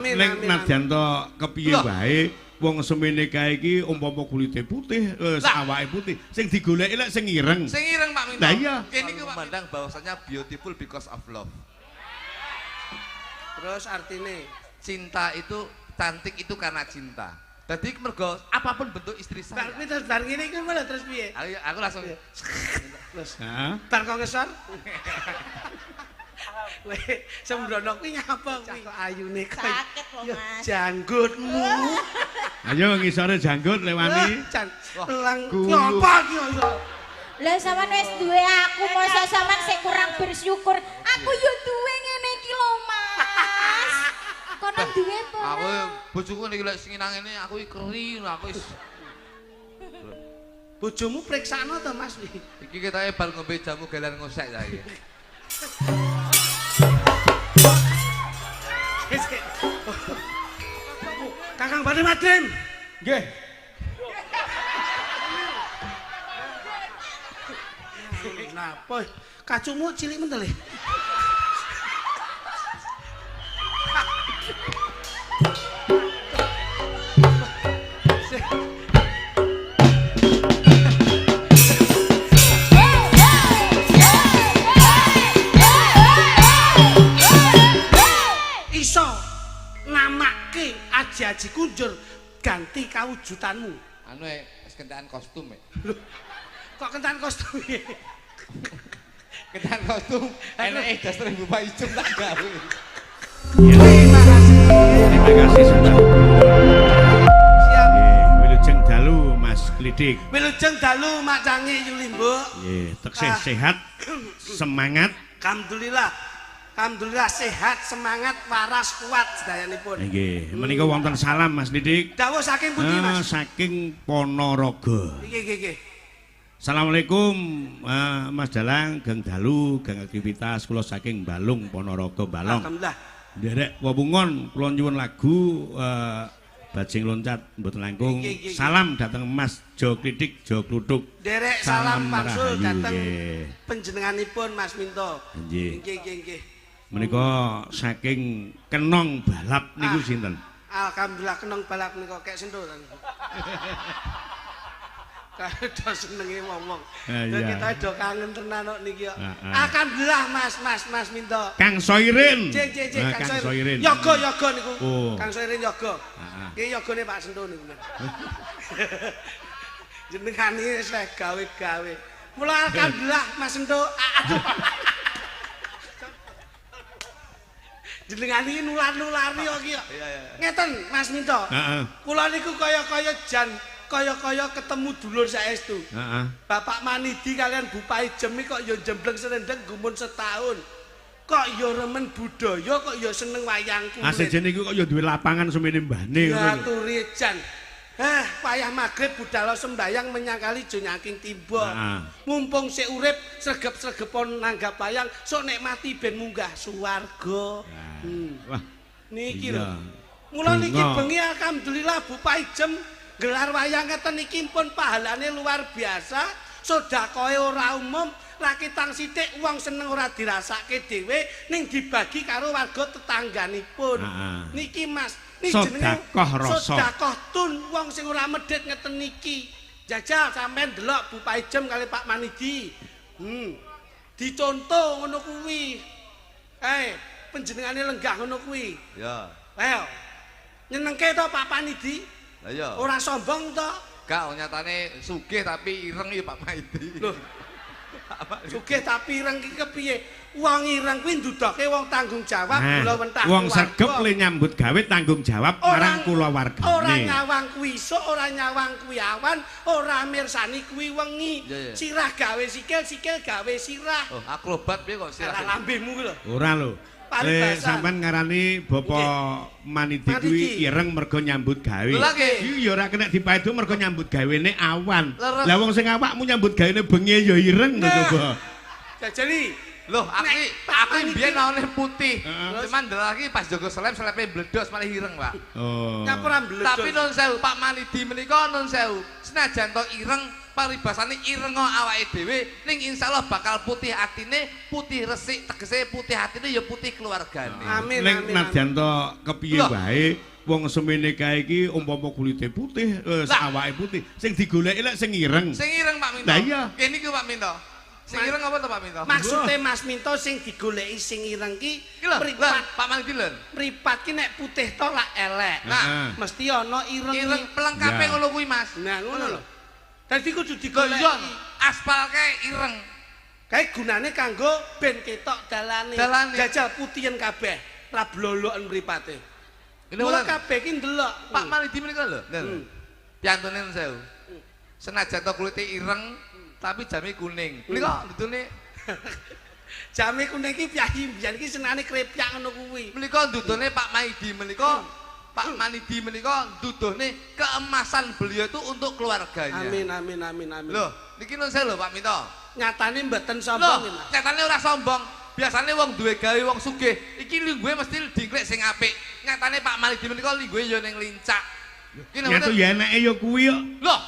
Ning nadyan to kepiye wae wong semene kae iki umpama kulite putih, awake putih, sing digoleki lek sing ireng. Sing ireng Pak Minto. Lah iya. Kene iki memandang bahwasanya beautiful because of love. Terus artine cinta itu cantik itu karena cinta. Dadi mergo apapun bentuk istri saya. Bar terus bar ngene iki malah terus piye? Aku langsung terus. Heeh. Bar kok ngesor. Weh, sembrono kuwi nyapa kuwi? Kok ayune sakit lho, Mas. Janggutmu. Ayo ngisore janggut lewani. Lang nyapa iki kok. Lah sampean wis duwe aku, mosok sampean sik kurang bersyukur. Aku yo duwe ngene iki lho, Mas. Kono duwe apa? Aku bojoku niki lek sing nang ngene aku iki keri, aku wis. Bojomu priksano to, Mas? Iki ketoke bar ngombe jamu galan ngosek ta iki. Kakang Bani Madrim. Nggih. Napa? Kacumu cilik men to, Le? Iso namake aji-aji kunjur ganti kawujudanmu. Anu wis kentekan kostum e. Lho, kok kentekan kostum e? Kentekan kostum eneke daster Bapak Ijum tak gawe. Terima kasih. Terima kasih sudah. Siap. Wilujeng dalu Mas Klidik. Wilujeng dalu Mak Cangi Yulimbuk. Nggih, teksih sehat, semangat. Alhamdulillah. Alhamdulillah sehat, semangat, waras, kuat sedayanipun. Nggih, menika wonten salam Mas Didik. Dawuh saking pundi Mas? Saking Ponorogo. Nggih, nggih, nggih. Assalamualaikum Mas Dalang, Geng Dalu, Geng Aktivitas kula saking Balung Ponorogo Balong. Alhamdulillah. Nderek wewungon kula nyuwun lagu Bajing Loncat mboten langkung. Salam dhateng Mas Jo Klidik Jo Kluthuk. Nderek salam pangsul dhateng panjenenganipun Mas Minto. Nggih. Nggih, nggih, nggih. Menika saking Kenong Balap niku sinten? Alhamdulillah Kenong Balap niku kek sentuh. Kae do senenge wong-wong. Kita do kangen tenan kok niki kok. Alhamdulillah Mas, Mas, Mas Minto. Kang Soirin. Kang Soirin. Yoga, yoga niku. Kang Soirin yoga. Iki yogane Pak Sentuh niku. Jenengan iki wis gawe-gawe. Mula alhamdulillah Mas Sentuh. Aduh. Jenengan iki nular-nulari kok iki. Ngeten Mas Minto. Heeh. Kula niku kaya-kaya jan kaya-kaya ketemu dulur saestu. Heeh. Bapak Manidi kalian Bupai Jemi kok ya jembleng serendeng gumun setahun. Kok ya remen budaya, kok ya seneng wayang kulit. Asejene iku kok ya duwe lapangan semene mbahne ngono lho. Aturi jan. Heh, payah magrib budal sembayang menyang kali jo nyaking timba. Mumpung sik urip sregep-sregepon nanggap wayang, sok nek mati ben munggah suwarga. Wah. Niki lho. Mula niki bengi alhamdulillah Bupai Jem gelar wayang ngeten iki pun pahalane luar biasa, sedekahe ora umum, rakitang sithik wong seneng ora dirasake dhewe ning dibagi karo warga tetangganipun. Niki Mas, niki jenenge sedekah rasa. Sedekah tun wong sing ora medhit ngeten niki. Jajal sampean delok Bupai Jem kali Pak Manidi. Dicontoh ngono kuwi. Panjenengane lenggah ngono kuwi. Ya. Ayo. Nyenengke to Pak Manidi? Lah iya. Ora sombong to? Gak, nyatane sugih tapi ireng ya Pak Maidi. Loh. Sugih tapi ireng iki kepiye? Wong ireng kuwi ndudoke wong tanggung jawab kula wentah. Wong sregep le nyambut gawe tanggung jawab marang kulawargane. Ora nyawang kuwi isuk, ora nyawang kuwi awan, ora mirsani kuwi wengi. Sirah gawe sikil, sikil gawe sirah. Oh, akrobat piye kok sirah? Lambemu kuwi lho. Ora lho. Le sampean ngarani Bapak Manidi kuwi ireng mergo nyambut gawe. Iki ya ora kena dipaedu mergo nyambut gawene awan. Lah wong sing awakmu nyambut gawene bengi ya ireng to coba. Jajali. Loh, aku mbiyen naone putih. Cuman ndelok iki pas jaga seleb, selepe bledos malah ireng, Pak. Oh. Nyapa ora bledos. Tapi nun sewu, Pak Manidi menika nun sewu. Senajan to ireng, paribasane ireng awake dhewe, ning insyaallah bakal putih atine, putih resik, tegese putih atine ya putih keluargane. Amin. Ning nadyan to kepiye wae wong semene kae iki umpama kulite putih, awake putih, sing digoleki lek sing ireng. Sing ireng Pak Minto. Lah iya. Kene iki Pak Minto. Sing ireng apa to Pak Minto? Maksude Mas Minto sing digoleki sing ireng ki mripat. Pak Manidi lho. Mripat ki nek putih to lak elek. Nah, mesti ana ireng. Ireng pelengkape ngono kuwi Mas. Nah, ngono lho. Dadi kudu digoleki. Aspal kae ireng. Kae gunane kanggo ben ketok dalane. Jajal putihen kabeh, ra bloloken mripate. Mula kabeh ki ndelok. Pak Manidi menika lho. Piantune sewu. Senajan to kulite ireng tapi jame kuning. Menika ndutune jame kuning iki piyayi mbiyen iki senane krepyak ngono kuwi. Menika ndutune Pak Manidi menika Pak Manidi menika nduduhne keemasan beliau itu untuk keluarganya. Amin amin amin amin. Loh, niki nun sewu lho Pak Minto. Nyatane mboten sombong iki, Mas. Nyatane ora sombong. Biasane wong duwe gawe wong sugih, iki lungguhe mesti dingklek sing apik. Nyatane Pak Manidi menika lungguhe ya ning lincak. Iki napa ya enake ya kuwi kok. Loh,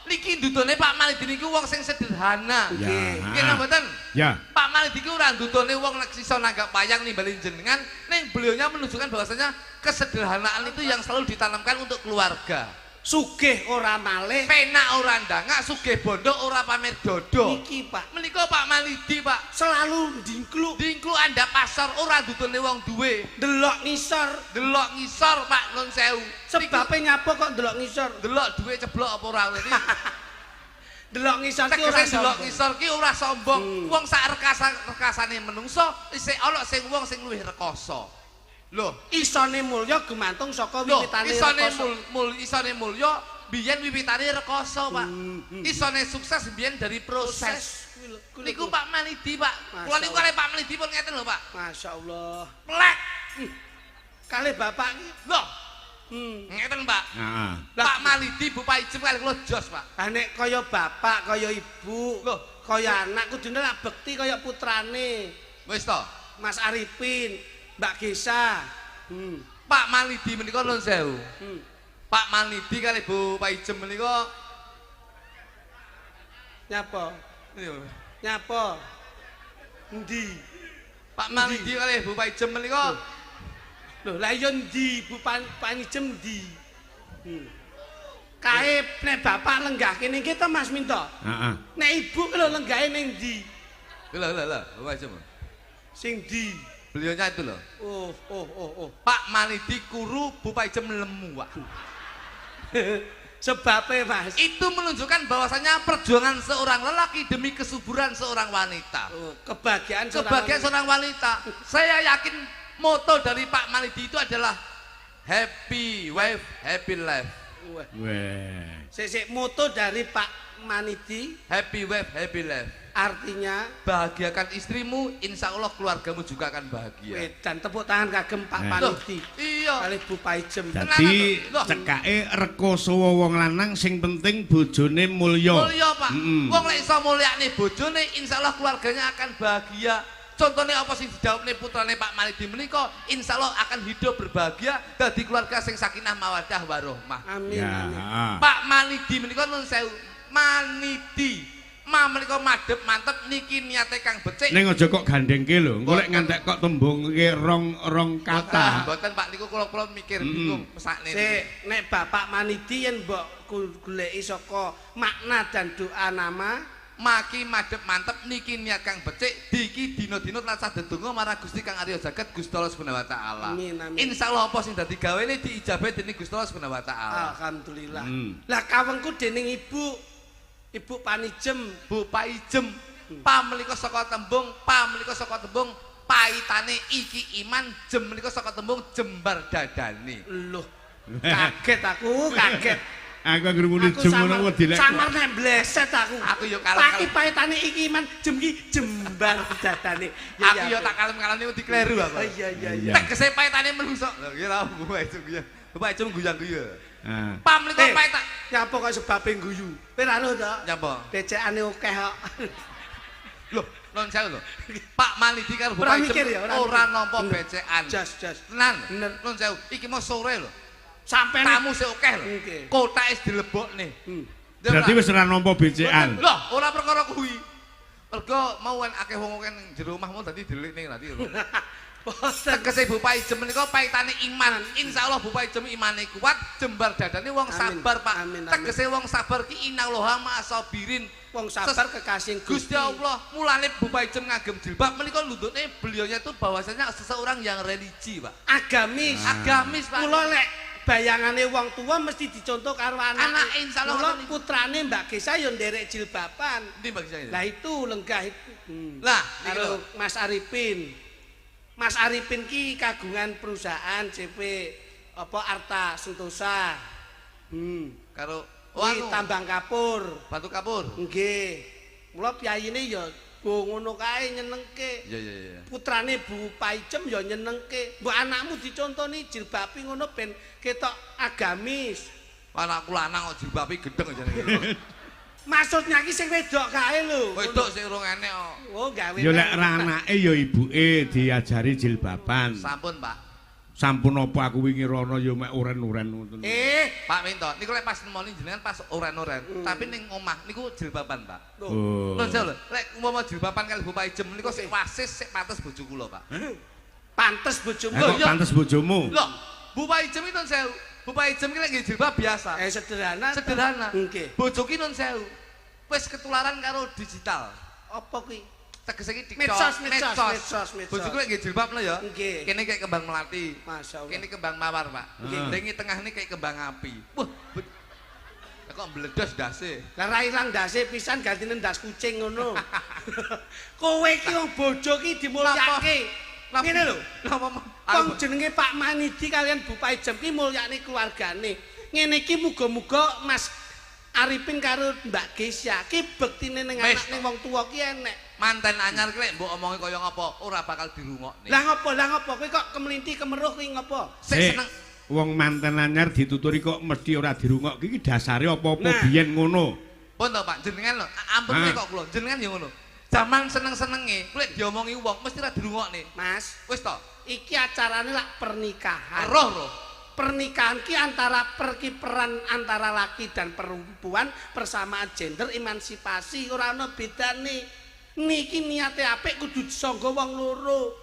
niki ndudone Pak Manidi niku wong sing sederhana. Nggih. Nggih napa mboten? Ya. Pak Manidi ku ora ndudone wong nek iso nanggap wayang nimbali jenengan, ning beliaunya menunjukkan bahwasanya kesederhanaan itu yang selalu ditanamkan untuk keluarga. Sugih ora malih, penak ora ndangak, sugih bondo ora pamer dodo. Niki Pak. Menika Pak Manidi Pak selalu ndingkluk. Ndingkluk andhap pasar ora ndudone wong duwe. Delok ngisor, delok ngisor Pak nun sewu. Sebabe nyapa kok delok ngisor? Delok duwe ceblok apa ora ngerti. Delok ngisor ki ora delok ngisor ki ora sombong. Wong sak rekasane menungso isih ana sing wong sing luwih rekoso. Loh, isone mulya gumantung saka wiwitane rekoso. Isone mulya biyen wiwitane rekoso, Pak. Isone sukses biyen dari proses. Niku Pak Manidi, Pak. Kula niku kalih Pak Manidi pun ngeten lho, Pak. Masyaallah. Plek. Kalih bapak iki. Loh. Ngeten, Pak. Heeh. Pak Manidi Bu Paijem kalih kula jos, Pak. Lah nek kaya bapak, kaya ibu, lho, kaya anak kudune lak bekti kaya putrane. Wis to. Mas Arifin, Mbak Gesa. Pak Manidi menika nuwun sewu. Pak Manidi kalih Bu Paijem menika nyapa? Nyapa? Endi? Pak Manidi kalih Bu Paijem menika lho, lah iya endi Bu Paijem endi? Kae nek bapak lenggah kene iki to Mas Minto? Heeh. Nek ibu lho lenggahe ning endi? Lho lho lho, Bu Paijem. Sing ndi? Beliaunya itu loh. Oh. Pak Manidi kuru, Bu Paijem lemu, Pak. Sebabnya, Mas. Itu menunjukkan bahwasanya perjuangan seorang lelaki demi kesuburan seorang wanita. Oh, kebahagiaan seorang wanita. Saya yakin moto dari Pak Manidi itu adalah happy wife, happy life. Weh. Sik moto dari Pak Manidi happy wife, happy life. Artinya bahagiakan istrimu, insya Allah keluargamu juga akan bahagia. Dan tepuk tangan kagem Pak Manidi. Iya. Kalih Bu Paijem. Dadi cekake rekoso wong lanang sing penting bojone mulya. Mulya, Pak. Wong lek iso mulyakne bojone, insya Allah keluarganya akan bahagia. Contohnya apa sing didhawuhne putrane Pak Manidi menika, insya Allah akan hidup berbahagia dadi keluarga sing sakinah mawaddah warohmah. Amin. Ya. Amin. Pak Manidi menika nuwun sewu, Manidi. Ma menika madhep mantep niki niate kang becik. Ning aja kok gandengke lho. Engko lek ngantek kok tembungke rong kata. Mboten Pak niku kula-kula mikir bingung mesakne. Sik, nek Bapak Manidi yen mbok goleki saka makna dan doa nama maki madhep mantep niki niat kang becik diki dina-dina tansah dedonga marang Gusti Kang Arya Jagat Gusti Allah Subhanahu wa taala. Amin amin. Insyaallah apa sing dadi gawene diijabahi dening Gusti Allah Subhanahu wa taala. Alhamdulillah. Lah kawengku dening Ibu Ibu Panijem, Bu Paijem, pamlika saka tembung, pamlika saka tembung paitane iki iman, jem menika saka tembung jembar dadane. Loh, kaget aku, kaget. Aku anggere muni jem ngono wedi lek. Samar nek bleset aku. Aku yo kalem. Paki paitane iki iman, jem ki jembar dadane. Aku yo tak kalem-kalem niku dikleru aku. Iya iya iya. Tegese paitane menungso. Lho ki ra Bu Paijem guyu. Bu Paijem guyang-guyu. Heeh. Pamlika paita. Nyapa kok sebabe guyu? Kowe ra roh to? Nyapa? Becekane akeh kok. Loh, Nun sewu lho. Pak Manidi karo Bu Paijem ora nampa becekan. Jas, jas. Tenan. Nun sewu, iki mau sore lho. Sampai tamu sik akeh lho. Kotake wis dilebokne. Berarti wis ora nampa becekan. Lho, ora perkara kuwi. Mergo mau akeh wong akeh ning jero omahmu dadi delikne nanti lho. Tegese Bu Paijem menika paitane iman. Insyaallah Bu Paijem imane kuat, jembar dadane wong sabar, Pak. Tegese wong sabar ki innallaha ma'asabirin. Wong sabar kekasih Gusti Allah. Mulane Bu Paijem ngagem jilbab menika lundutne beliaunya itu bahwasanya seseorang yang religi, Pak. Agamis. Agamis, Pak. Mula lek bayangane wong tua mesti dicontoh karo anak. Anak insyaallah. Mula putrane Mbak Gesa ya nderek jilbaban. Endi Mbak Gesa? Lah itu lenggah itu. Lah karo Mas Arifin. Mas Arifin ki kagungan perusahaan CV apa Arta Sentosa. Karo oh, tambang kapur, batu kapur. Nggih. Mula piyayine ya go ngono kae nyenengke. Iya iya iya. Putrane Bu Paijem ya nyenengke. Mbok anakmu dicontoni jilbabi ngono ben ketok agamis. Anakku lanang kok jilbabi gedeng jane. Maksudnya ki sing wedok kae lho. Wedok sing urung enek kok. Oh, gawe. Ya lek ra anake ya ibuke diajari jilbaban. Sampun, Pak. Sampun apa aku wingi rono ya mek uren-uren ngoten. Pak Minto, niku lek pas nemoni jenengan pas uren-uren, tapi ning omah niku jilbaban, Pak. Oh. Lho, lho, lek umpama jilbaban kali Bu Paijem niku sik wasis sik pantes bojo kula, Pak. Pantes bojomu. Kok pantes bojomu? Lho, Bu Paijem iki nun sewu. Bu Paijem ki lek nggih jilbab biasa. Sederhana. Sederhana. Nggih. Bojo ki nun sewu. Wis ketularan karo digital. Apa kuwi? Tegese iki TikTok, medsos. Bojoku lek nggih jilbab lho ya. Nggih. Kene kayak kembang melati. Masyaallah. Kene kembang mawar, Pak. Nggih. Ning tengah ini kayak kembang api. Wah, kok mbledos ndase. Lah ra ilang ndase pisan gantine ndas kucing ngono. Kowe iki wong bojo ki dimulyake. Ngene lho. Wong jenenge Pak Manidi kalian Bu Paijem ki mulyakne keluargane. Ngene iki muga-muga Mas Arifin karo Mbak Gesya ki bektine ning anak ning wong tuwa ki enek. Manten anyar ki lek mbok omongi kaya ngapa ora bakal dirungokne. Lah ngopo? Lah ngopo kowe kok kemlinthi kemeruh kuwi ngopo? Sik seneng wong manten anyar dituturi kok mesti ora dirungokke iki dasare apa-apa biyen ngono. Pun to Pak, jenengan lho, ampun kok kula, jenengan ya ngono. Zaman seneng-senenge lek diomongi wong mesti ora dirungokne. Mas, wis to. Iki acarane lak pernikahan. Roh. Pernikahan ki antara perkiperan antara laki dan perempuan, persamaan gender, emansipasi, ora ana bedane. Niki niate apik kudu disangga wong loro.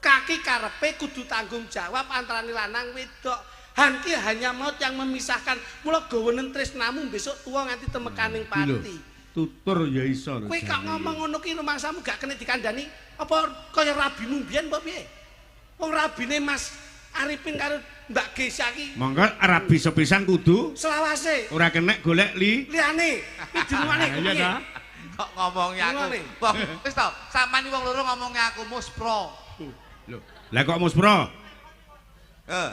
Kaki karepe kudu tanggung jawab antarane lanang wedok. Han ki hanya maut yang memisahkan. Mula gawenen tresnamu besok tuwa nganti temekaning pati. Tutur ya iso. Kowe kok ngomong ngono ki rumangsamu gak kena dikandani apa kaya rabimu mbiyen apa piye? Wong rabine Mas Arifin karo Mbak Gesa ki. Monggo rabi sepisan kudu selawase. Ora kenek golek liyane. Iki dirungokne piye? Kok ngomongi aku. Wong wis to, sampean wong loro ngomongi aku muspro. Lho, lah kok muspro? Heeh.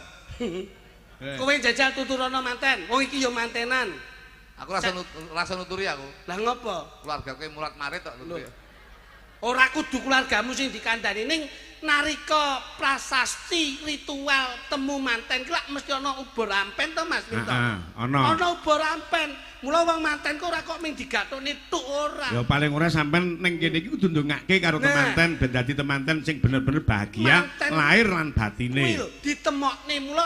Kowe jajal tuturana manten. Wong iki ya mantenan. Aku rasa nuturi aku. Lah ngopo? Keluarga kowe murat marit tok nuturi. Ora kudu keluargamu sing dikandani ning narika prasasti ritual temu manten ki lak mesti ana ubur ampen to Mas Minto. Heeh, ana. Ana ubur ampen. Mula wong manten ku ora kok ming digathukne tuk ora. Ya paling ora sampean ning kene iki kudu ndongake karo temanten ben dadi temanten sing bener-bener bahagia lahir lan batine. Kuwi lho ditemokne mula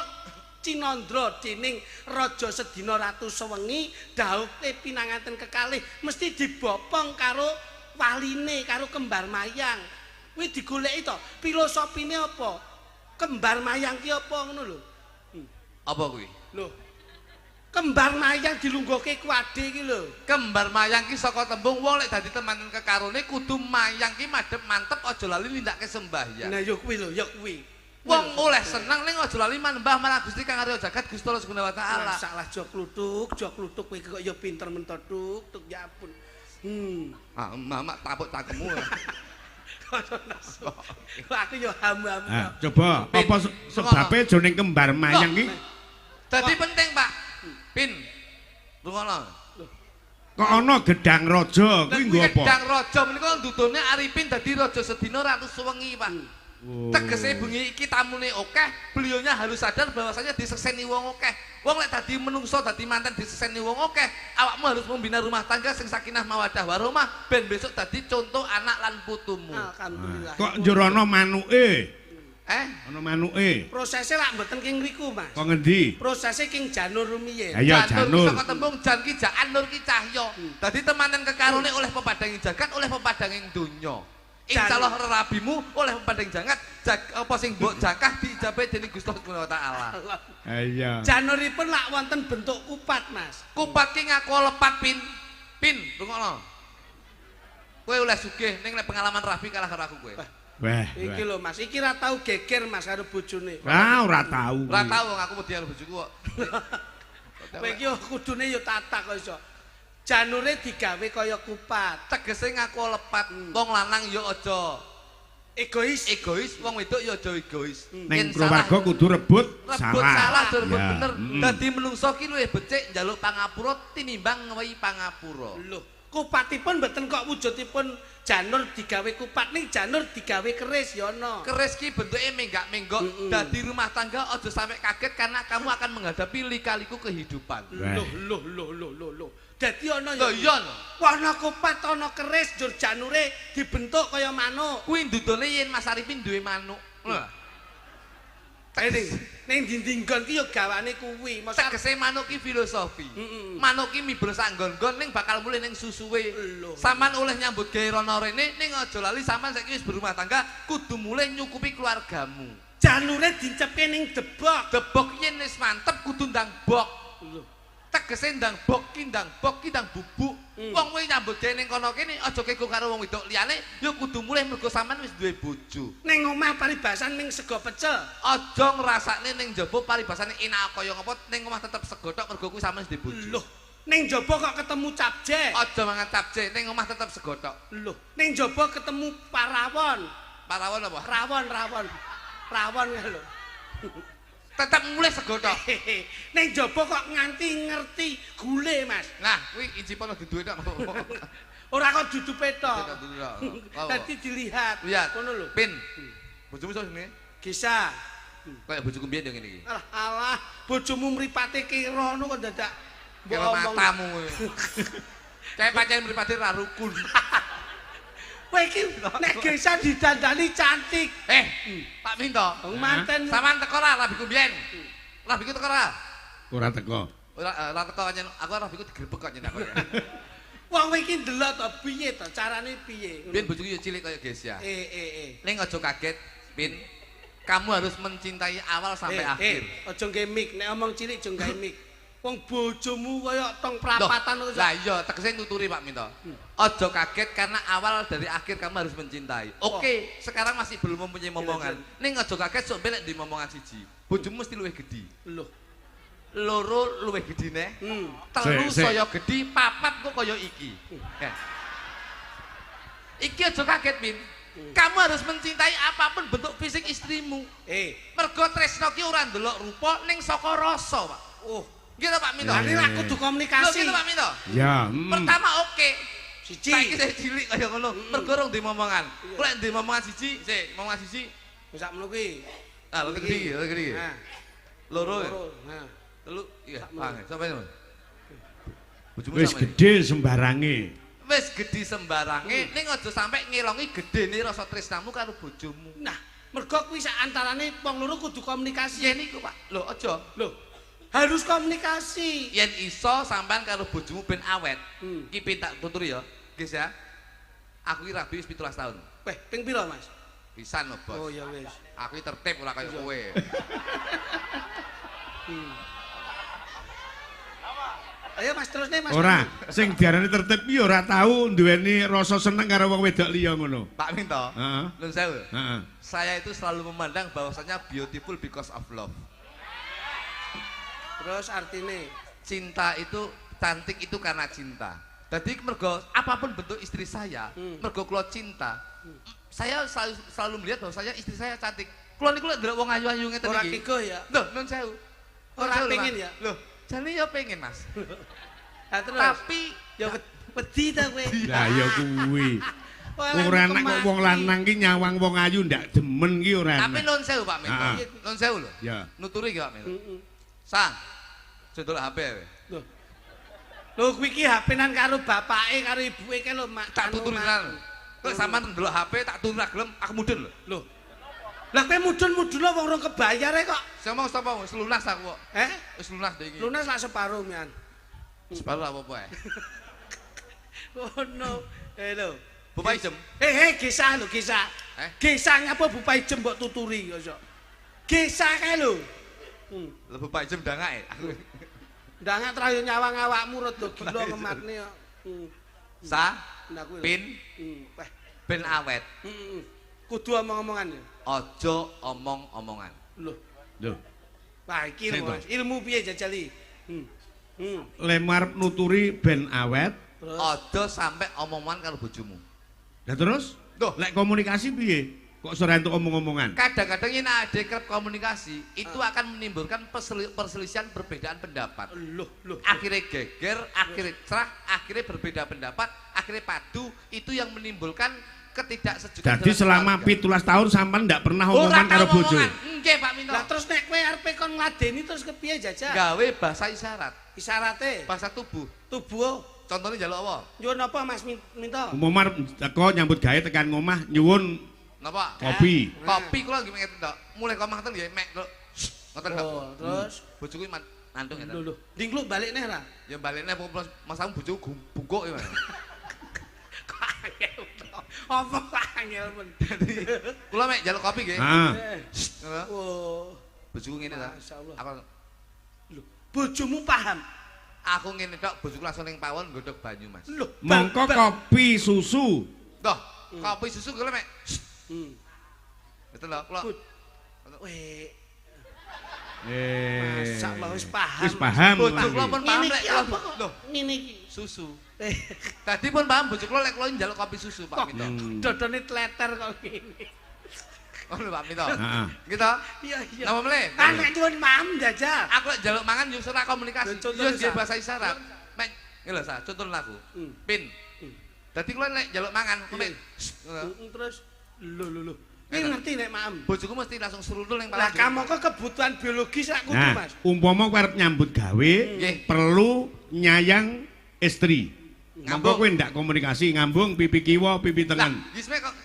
Cinandra dening Raja Sedina Ratu Sewengi dhaupe pinanganten kekalih mesti dibopong karo waline karo kembar mayang. Kuwi digoleki to, filosofine apa? Kembar mayang ki apa ngono lho? Apa kuwi? Lho. Kembar mayang dilungguhke kuade iki lho. Kembar mayang ki saka tembung wong lek dadi teman kekarone kudu mayang ki madhep mantep aja lali nindakake sembahyang. Nah ya kuwi lho, ya kuwi. Wong oleh seneng ning aja lali manembah marang Gusti Kang Arya Jagat Gusti Allah Subhanahu wa taala. Masalah jok kluthuk kowe kok ya pinter mentoduk, tuk ya ampun. Ah, mamak tapuk cangkemmu. Aku yo hamu-hamu. Coba apa sebabe jroning kembar mayang ki? Dadi penting, Pak. Pin. Rungono. Kok ana gedang raja kuwi nggo apa? Gedang raja menika ndudune Arifin dadi raja Sedina Ratu Suwengi, Pak. Tegese bengi iki tamune akeh, beliaunya harus sadar bahwasanya disekseni wong akeh. Wong lek dadi menungso dadi manten disekseni wong akeh, awakmu harus membina rumah tangga sing sakinah mawaddah warahmah ben besok dadi contoh anak lan putumu. Alhamdulillah. Kok njur ana manuke? Ana manuke. Prosese lak mboten king ngriku, Mas. Kok ngendi? Prosese king Janur rumiyin. Ayo Janur. Saka tembung jan ki jaan nur ki cahya. Dadi temanten kekarone oleh pepadanging jagat, oleh pepadanging donya. Insyaallah rerabimu oleh pepadang jagat, apa sing mbok jakah diijabahi dening Gusti Allah Subhanahu wa taala. Iya. Januripun lak wonten bentuk kupat, Mas. Kupat ki ngaku lepat pin. Pin, rungokno. Kowe oleh sugih ning nek pengalaman rabi kalah karo aku kowe. Wah, iki lho Mas, iki ra tau geger Mas karo bojone. Ah, ora tau. Ora tau wong aku wedi karo bojoku kok. Kowe iki kudune ya tatak kok iso. Janure digawe kaya kupat. Tegese ngaku lepat. Wong lanang ya aja egois. Egois, wong wedok ya aja egois. Ning keluarga kudu rebut salah. Rebut salah, rebut bener. Dadi menungso ki luwih becik njaluk pangapura tinimbang ngewehi pangapura. Lho, kupatipun mboten kok wujudipun janur digawe kupat, ning janur digawe keris ya ana. Keris ki bentuke menggak-menggok. Dadi rumah tangga aja sampai kaget karena kamu akan menghadapi lika-liku kehidupan. Loh loh loh loh loh loh. Dadi ana ya. Lho iya lho. Ana kupat ana keris njur janure dibentuk kaya manuk. Kuwi ndudone yen Mas Arifin duwe manuk. Lho. Ning dinding nggon ki ya gawane kuwi. Tegese manuk ki filosofi. Manuk ki miber sak nggon-nggon ning bakal mulih ning susuwe. Sampeyan oleh nyambut gawe rono rene ning aja lali sampeyan saiki wis berumah tangga kudu mulih nyukupi keluargamu. Janure dincepke ning debok. Debok yen wis mantep kudu ndang bok. Tegese ndang bok ki ndang bok ki ndang bubuk. Wong kowe nyambut gawe ning kono kene aja kego karo wong wedok liyane ya kudu mulih mergo sampean wis duwe bojo. Ning omah paribasan ning sego pecel. Aja ngrasakne ning jaba paribasane enak kaya ngapa ning omah tetep sego tok mergo kuwi sampean wis duwe bojo. Loh, ning jaba kok ketemu capje. Aja mangan capje, ning omah tetep sego tok. Loh, ning jaba ketemu parawon. Parawon apa? Rawon, rawon. Rawon lho. Tetep mulih sego tok. Ning jaba kok nganti ngerti gule, Mas. Nah, kuwi incipono duduhe tok. Ora kok dudupe tok. Dadi dilihat. Ngono lho. Pin. Bojomu sapa jenenge? Gisa. Kayak bojoku mbiyen yo ngene iki. Alah, alah, bojomu mripate kira ngono kok dadak mbok omong matamu kowe. Kayak pancen mripate ra rukun. Kowe iki nek Gesa didandani cantik. Pak Minto. Wong manten. Sampeyan teko ra rabiku mbiyen? Rabiku teko ra? Ora teko. Ora teko nyen. Aku rabiku digrebek kok nyen aku. Wong kowe iki ndelok to piye to carane piye? Biyen bojoku yo cilik kaya Gesa. Ning aja kaget, Pin. Kamu harus mencintai awal sampai akhir. Aja nggae mic, nek omong cilik aja nggae mic. Wong bojomu kaya tong prapatan kok. Lah iya, tegese nuturi Pak Minto. Aja kaget karena awal dari akhir kamu harus mencintai. Oke, sekarang masih belum mempunyai momongan. Ning aja kaget sok ben nek di momongan siji. Bojomu mesti luwih gedhi. Loh. Loro luwih gedhi neh. Telu saya gedhi, papat kok kaya iki. Iki aja kaget, Min. Kamu harus mencintai apapun bentuk fisik istrimu. Mergo tresno ki ora ndelok rupa ning saka rasa, Pak. Oh. Gitu Pak Minto. Ini lah kudu komunikasi. Lho gitu Pak Minto. Ya. Pertama oke. Siji. Saiki saya cilik kaya ngono. Mergo rong di momongan. Lek di momongan siji, sik, momongan siji. Wis sak ngono kuwi. Ah, lho gede, lho gede. Nah. Loro. Nah. Telu, iya. Sampai ngono. Bojomu wis gedhe sembarange. Wis gedhe sembarange, ning aja sampe ngelongi gedene rasa tresnamu karo bojomu. Nah, mergo kuwi sak antarane wong loro kudu komunikasi. Yen iku, Pak. Lho, aja. Lho. Harus komunikasi. Yen iso sampean karo bojomu ben awet. Ki pin tak tuturi ya. Guys ya. Aku iki rabi wis 17 tahun. Weh, ping pira, Mas? Pisan lho, Bos. Oh ya wis. Aku iki tertib ora kaya kowe. Ayo Mas terusne Mas. Ora, sing diarani tertib ki ora tau duweni rasa seneng karo wong wedok liya ngono. Pak Minto. Heeh. Nun sewu. Heeh. Saya itu selalu memandang bahwasanya beautiful because of love. Terus artine cinta itu cantik itu karena cinta. Jadi mergo apapun bentuk istri saya, mergo kula cinta. Saya selalu melihat bahwa saya istri saya cantik. Kula niku lek ndelok wong ayu-ayu ngeten iki. Ora kiko ya. Lho, nun sewu. Ora pengen ya? Lho, jane ya pengen, Mas. Lah terus. Tapi ya wedi ta kowe. Lah ya kuwi. Ora enak kok wong lanang ki nyawang wong ayu ndak demen ki ora enak. Tapi nuwun sewu Pak Minto. Nuwun sewu lho. Ya. Nuturi ki Pak Minto. Sang. Jodol HP kowe. Lho. Lho kuwi ki HP-nan karo bapake karo ibuke kae lho Mak. Tak tuturi tenan. Kok sampean ndelok HP tak tuturi ra gelem aku mudun lho. Lho. Lah kowe mudun-mudun lho wong rong kebayare kok. Sing ngomong sapa wis lunas aku kok. Eh? Wis lunas ndek iki. Lunas lak separo mian. Separo lak apa-apa ae. Ngono. Lho. Bapak Ijem. Gesah lho, gesah. Gesah ngapa Bapak Ijem mbok tuturi kok. Gesah kae lho. Lho Bapak Ijem ndangake. Ndangak trayo nyawang awakmu rada gila ngematne kok. Sa pin ben awet. Kudu omong-omongan ya. Aja omong-omongan. Lho. Lho. Wah iki ilmu piye jajali? Lemar nuturi ben awet. Aja sampe omong-omongan karo bojomu. Lah terus? Loh, lek komunikasi piye? Kok ora entuk omong-omongan? Kadang-kadang yen ade kerep komunikasi, itu akan menimbulkan perselisihan perbedaan pendapat. Loh, loh. Akhirnya geger, akhirnya cerah, akhirnya berbeda pendapat, akhirnya padu, itu yang menimbulkan ketidaksejukan. Jadi selama 17 tahun sampean ndak pernah omongan karo bojo. Nggih, Pak Minto. Lah terus nek kowe arepe kon ngladeni terus kepiye jajal? Gawe bahasa isyarat. Isyarate? Bahasa tubuh. Tubuh. Contohnya njaluk apa? Nyuwun apa Mas Minto? Umpama teko nyambut gawe tekan ngomah nyuwun napa? Kopi. Kopi kula nggih ngeten tok. Mulih ke omah ten nggih mek ngoten tok. Oh, terus bojoku mantuk ngeten. Lho lho, dingkluk balik neh ra? Ya balik neh Mas aku bojoku bungkuk ya. Kok angel to. Apa kok angel men. Kula mek njaluk kopi nggih. Heeh. Oh. Bojoku ngene ta. Aku lho, bojomu paham. Aku ngene tok bojoku langsung ning pawon nggodhog banyu Mas. Lho, mongko kopi susu. Toh, kopi susu kula mek. Betul lho, kula. Weh. Masyaallah wis paham. Wis paham. Bojo kula pun paham lek lho, ngene iki susu. Tadi pun paham bojo kula lek kula njaluk kopi susu Pak Minto. Dodone tleter kok ngene. Ngono Pak Minto. Nggih to? Iya iya. Napa mleh? Kan nek nyuwun maem jajal. Aku lek njaluk mangan yo ora komunikasi. Yo nggih bahasa isyarat. Mek ngene lho sa, contoh aku. Pin. Dadi kula nek njaluk mangan, mek terus lho lho lho. Kowe ngerti nek maem. Bojoku mesti langsung seruntul ning pala. Lah kamangka kebutuhan biologis rak kudu Mas. Umpama kowe arep nyambut gawe, perlu nyayang istri. Mongko kowe ndak komunikasi ngambung pipi kiwa, pipi tengen. Lah, gisme kok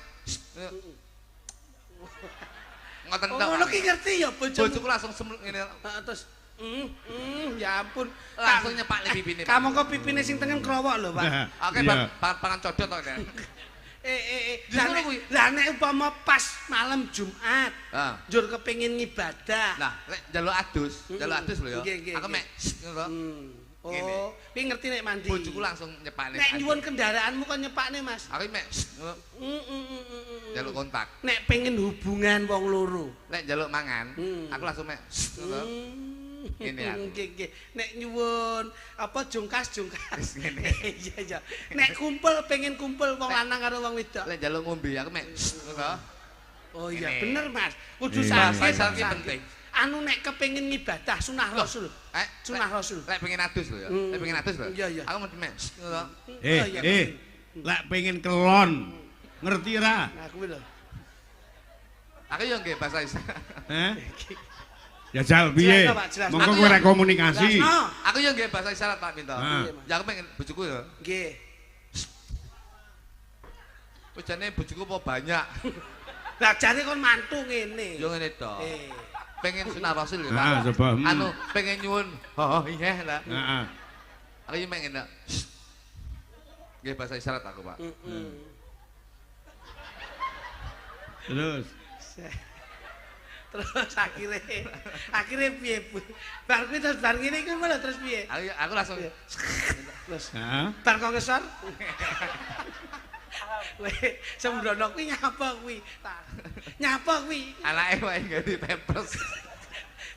ngoten tok. Ngono ki ngerti ya bojoku. Bojoku langsung semlut ngene. Heeh terus ya ampun langsung nyepakne pipine. Kamangka pipine sing tengen krowok lho, Pak. Oke, pangan codot to kene. Lah nek umpama pas malam Jumat, njur kepengin ngibadah. Lah, lek njaluk adus, njaluk adus lho ya. Aku mek ngono. Oh, kuwi ngerti nek mandi. Bojoku langsung nyepakne. Nek nyuwun kendaraanmu kok nyepakne, Mas. Aku mek ngono. Njaluk kontak. Nek pengen hubungan wong loro. Nek njaluk mangan, aku langsung mek ngono. Ngene aku. Nggih, nggih. Nek nyuwun apa jungkas-jungkas. Ngene. Iya, iya. Nek kumpul pengen kumpul wong lanang karo wong wedok. Lek njaluk ngombe aku mek ngono. Oh iya, bener Mas. Kudu sakit penting. Anu nek kepengin ngibadah sunah Rasul. Sunah Rasul. Lek pengen adus lho ya. Lek pengen adus lho. Iya, iya. Aku mesti mek ngono. Lek pengen kelon. Ngerti ra? Nah kuwi lho. Aku yo nggih bahasa isyarat. Heh. Jajal piye? Mongko kowe ora komunikasi. Aku yo nggih bahasa isyarat Pak Minto. Ya aku pengen bojoku ya. Nggih. Wis jane bojoku apa banyak. Lah jane kon mantu ngene. Yo ngene to. Pengen sunah Rasul ya Pak. Anu pengen nyuwun. Oh iya lah. Heeh. Aku yo pengen tok. Nggih bahasa isyarat aku, Pak. Terus. Terus akhirnya piye bar kuwi terus bar ngene iki lho terus piye? Aku langsung terus. Bar kok ngesor. Weh, sembrono kuwi nyapa kuwi? Nyapa kuwi? Anake wae ganti pampers.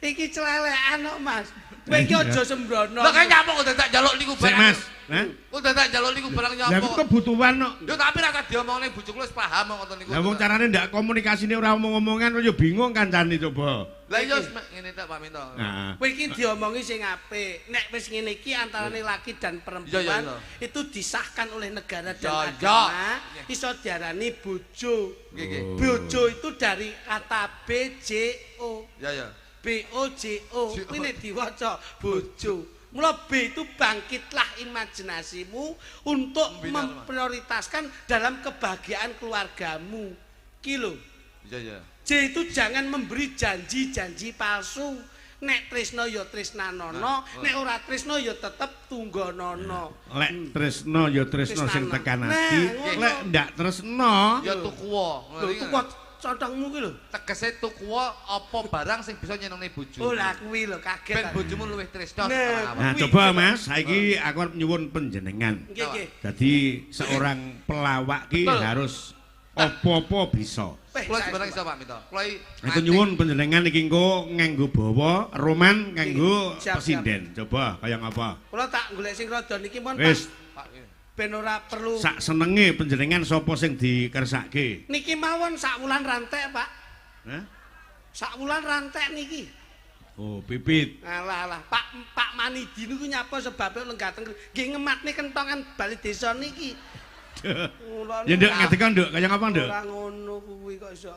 Iki celelekan kok, Mas. Kowe iki aja sembrono. Lah kaya nyapa kok dadak njaluk niku barang. Mas, Hah? Kok dadak njaluk niku barang Lah nyapa? iku kebutuhan kok. Yo tapi ra diomongne bojoku wis paham kok ngoten niku. Lah wong carane ndak komunikasine ora omong-omongan yo bingung kancane coba. Lah iya wis ngene tok Pak Minto. Heeh. Kowe iki diomongi sing apik. Nek wis ngene iki antarane laki dan perempuan Iya, iya, iya. itu disahkan oleh negara dan Iya, iya. agama, iso diarani bojo. Nggih, nggih. Bojo itu dari kata B J O. Ya ya. B O J O. Kuwi nek diwaca bojo. Mula B itu bangkitlah imajinasimu untuk Membina rumah. memprioritaskan dalam kebahagiaan keluargamu. Ki lho. Iya iya. J itu jangan memberi janji-janji palsu. Nek tresno ya tresnanono, nek ora tresno ya tetep tunggonono. Lek tresno ya tresno sing tekan ati, Nah, ngono. lek ndak tresno Ya tukuwa. Lho tuku contongmu ki lho. Tegese tukuwa apa barang sing bisa nyenengne bojomu. Oh lah kuwi lho kaget. Ben aku. bojomu luwih tresno Nah. sama awak. Nah, coba Mas, saiki aku arep nyuwun panjenengan. Nggih nggih. Dadi seorang pelawak ki Betul. harus apa-apa bisa. Weh, Kula saestu, sebenarnya Pak. iso Pak Minto. Kula iki Aku nyuwun panjenengan iki engko nganggo bawa, roman nganggo Siap, siap. pesinden. Coba kaya ngapa? Kula tak golek sing rada niki pun Pak Wis Pak. ben ora perlu. sak senenge panjenengan sapa sing dikersake? Niki mawon sak wulan rantek, Pak. Hah? Sak wulan rantek niki. Oh, pipit. Alah alah, Pak Pak Manidi niku nyapa sebabe lenggateng nggih ngematne kentongan bali desa niki. Kula Ya nduk ngadeg nduk, kaya ngapa nduk? Ora ngono kuwi kok iso.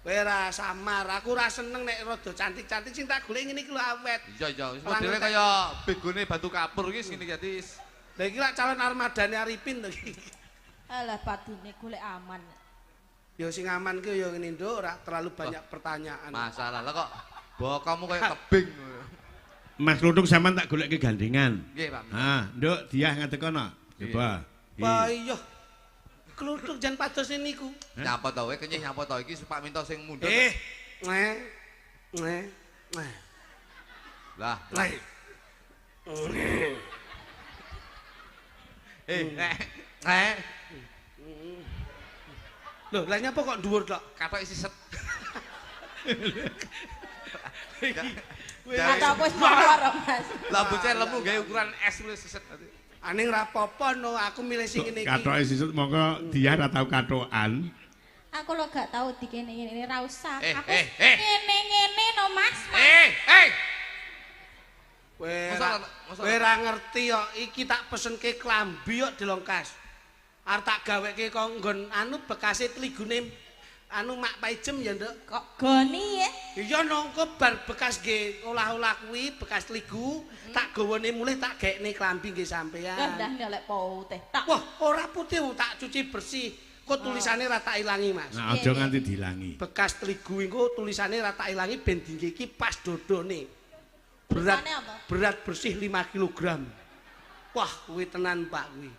Kowe ora samar, aku ora seneng nek rada cantik-cantik sing tak golek ngene iki lho awet. Iya iya, wis Ora modele ngerti. kaya begone batu kapur iki sing dadi Lah iki lak calon armadane Arifin to iki. Alah patine golek aman. Ya sing aman ki ya ngene nduk, ora terlalu banyak pertanyaan. masalah. Lah kok bokomu kaya tebing. Mas Kluthuk sampean tak golekke gandengan. Nggih, Pak. Ah, nduk Diah ngadeg kono. Coba. Wah iya. Kluthuk jan pados niku. Nyapa to kowe kenyih nyapa to iki Pak Minto sing mundhut. Eh, neh. Neh. Neh. Lah. Neh. Eh, nek nek Loh, lah nyapa kok dhuwur tok? katok isi set. Atau aku wis mawar, Mas. Lah bocah lemu gawe ukuran S wis seset. Aning ra apa-apa no, aku milih sing ngene iki. Katoke sisut mongko Diah ra tau katokan. Aku lo gak tau dikene ngene ra usah. Eh, Aku eh, eh. ngene-ngene no Mas. Mas. Eh, eh. Kowe Masa- masa- kowe ra ngerti kok, iki tak pesenke klambi kok dilongkas. Arep tak gaweke kok nggon anu bekase tligune anu Mak Paijem ya, Nduk. Kok goni ya? Iya no, engko bar bekas nggih olah-olah kuwi bekas tligu, tak gawane mulih tak gaekne klambi nggih Lah sampean. dah lek putih. Tak. Wah, ora putih wong tak cuci bersih. Kok tulisane ra tak ilangi, Mas. Nah, aja nganti dilangi. Bekas tligu engko tulisane ra tak ilangi ben dingge iki pas dodone. Berat Tulisane apa? berat bersih 5 kg. Wah, kuwi tenan Pak kuwi.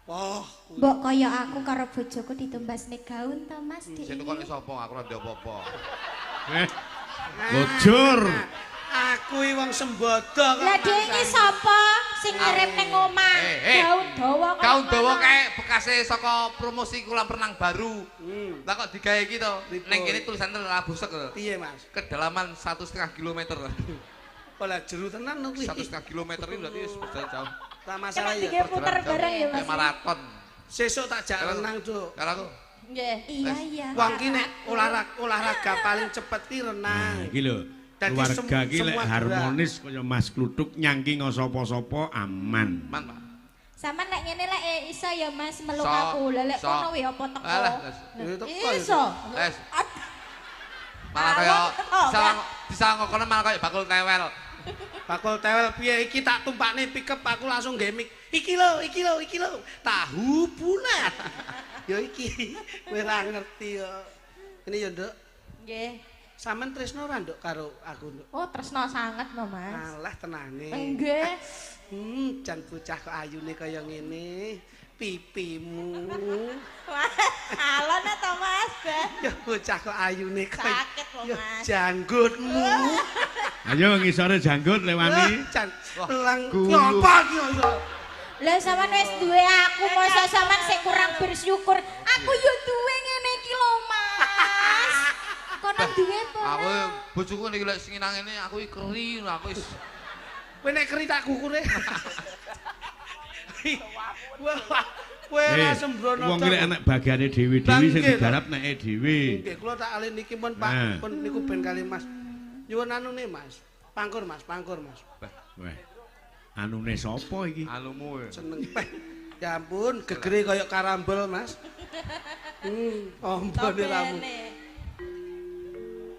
Wah, kuwi. Mbok kaya aku karo bojoku ditumbasne gaun to Mas Dik. Sing tukone sapa aku ora ndek apa-apa. Eh. Bocor. Aku iki wong sembodo kok. Lah dhek iki sapa sing ngirim ning omah? Eh, eh. Gaun dawa kaya Gaun dawa ngono. kae bekase saka promosi kolam renang baru. Hmm. Lah kok digawe iki to? Pripun? Ning kene tulisane lah busek lho. Piye, Mas? Kedalaman 1,5 kilometer. Kok lah jeru tenan no kuwi. 1,5 kilometer ini berarti wis berjalan jauh. Tak masalah Kena ya. digawe puter bareng ya Mas. Kayak maraton. Sesuk tak jak renang, Cuk. Karo aku. Nggih. Iya iya. Wong ki nek olahraga paling cepet ki Nah, renang. iki lho. Dadi Keluarga ki lek semua gerak. harmonis kaya Mas Kluthuk nyangking sapa-sapa aman. Man, Pak. Sampeyan lek ngene lek iso ya Mas meluk Iso, aku. Lah lek iso. kono wi apa teko? Alah, Ya, teko ya. Iso. Wes. Aduh. Malah kaya Alon, disawang kono malah kaya bakul tewel. Bakul tewel piye iki tak tumpakne pickup aku langsung nggae mic. Iki lho, iki lho, iki lho. Tahu bulat. Ya iki kowe ora ngerti yo. Ini ya, Nduk. Nggih. Sampeyan tresno ora, Nduk, karo aku, Nduk? Oh, tresno sanget no Mas. Alah tenane. Nggih. Jan bocah kok ayune kaya ngene. Pipimu. Wah, alon ta Mas? Ben. Ya bocah kok ayune kaya Sakit lho, ya Mas. janggutmu. Ayo ngisore janggut lewani. Jan Wah, lang gulu. ngapa iki kok. Lah sampean wis duwe aku, masa sampean sik kurang bersyukur. Aku yo duwe ngene iki lho, Mas. Kono duwe apa Aku ora? bojoku niki lek sing nang ngene aku iki keri aku wis Kowe nek keri tak kukure. Wah, kowe ora sembrono. Wong iki enek bagiane dhewe-dhewe sing digarap neke dhewe. Nggih, kula tak alih niki pun Pak, pun niku ben kali Mas. Nyuwun anune Mas. Pangkur Mas, pangkur Mas. Weh. Anune sapa iki? Anumu. Seneng. Ya ampun, gegere kaya karambol Mas. Ombone ramu.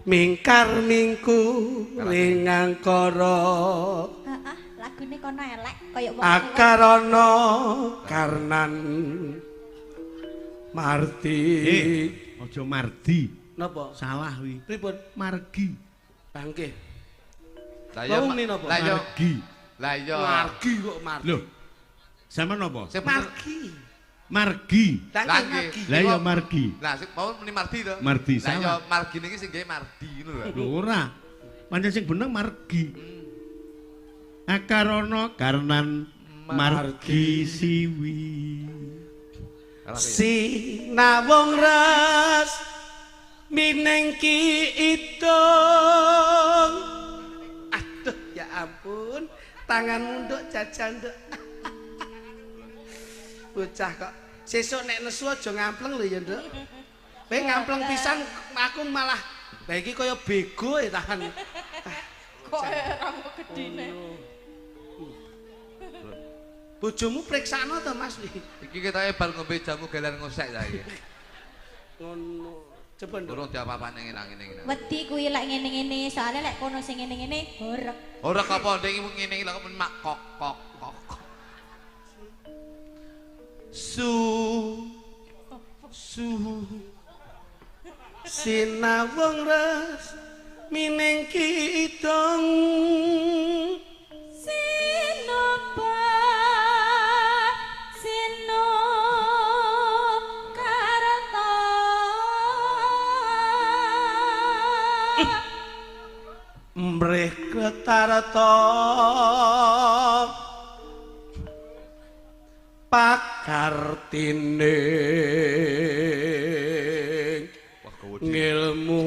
Mingkar mingku ring angkara. Heeh, lagune kono elek kaya wong. Akarana karnan marti. Aja mardi. Napa? Salah wi. Pripun? Margi. Bangke. Lah iya margi. Lah iya. Margi kok margi. Lho. Sampeyan napa? Margi. Margi. Lah Lah iya margi. Lah sing mau muni mardi to. Mardi. Lah iya margi niki sing gawe mardi ngono lho. Lho ora. Pancen sing bener margi. Akarana karnan margi siwi. Sinawung ras minengki idung. Aduh ya ampun, tanganmu nduk jajan nduk. Bocah kok sesuk nek nesu aja ngampleng lho ya nduk. Kowe ngampleng pisan aku malah lha iki kaya bego ya tahan. Kok ramu gedine. Bojomu priksano to Mas iki. Iki ketoke bar ngombe jamu gelar ngosek ta iki. Ngono. Coba nduk. Durung diapa-apane ngene ngene. Wedi kuwi lek ngene-ngene, soalnya lek kono sing ngene-ngene horeg. Horeg apa ndek ngene iki lek mak kok kok kok. Su su sinawung res minengki idung sinoba sinokarta mrih kretarta pakartine ngilmu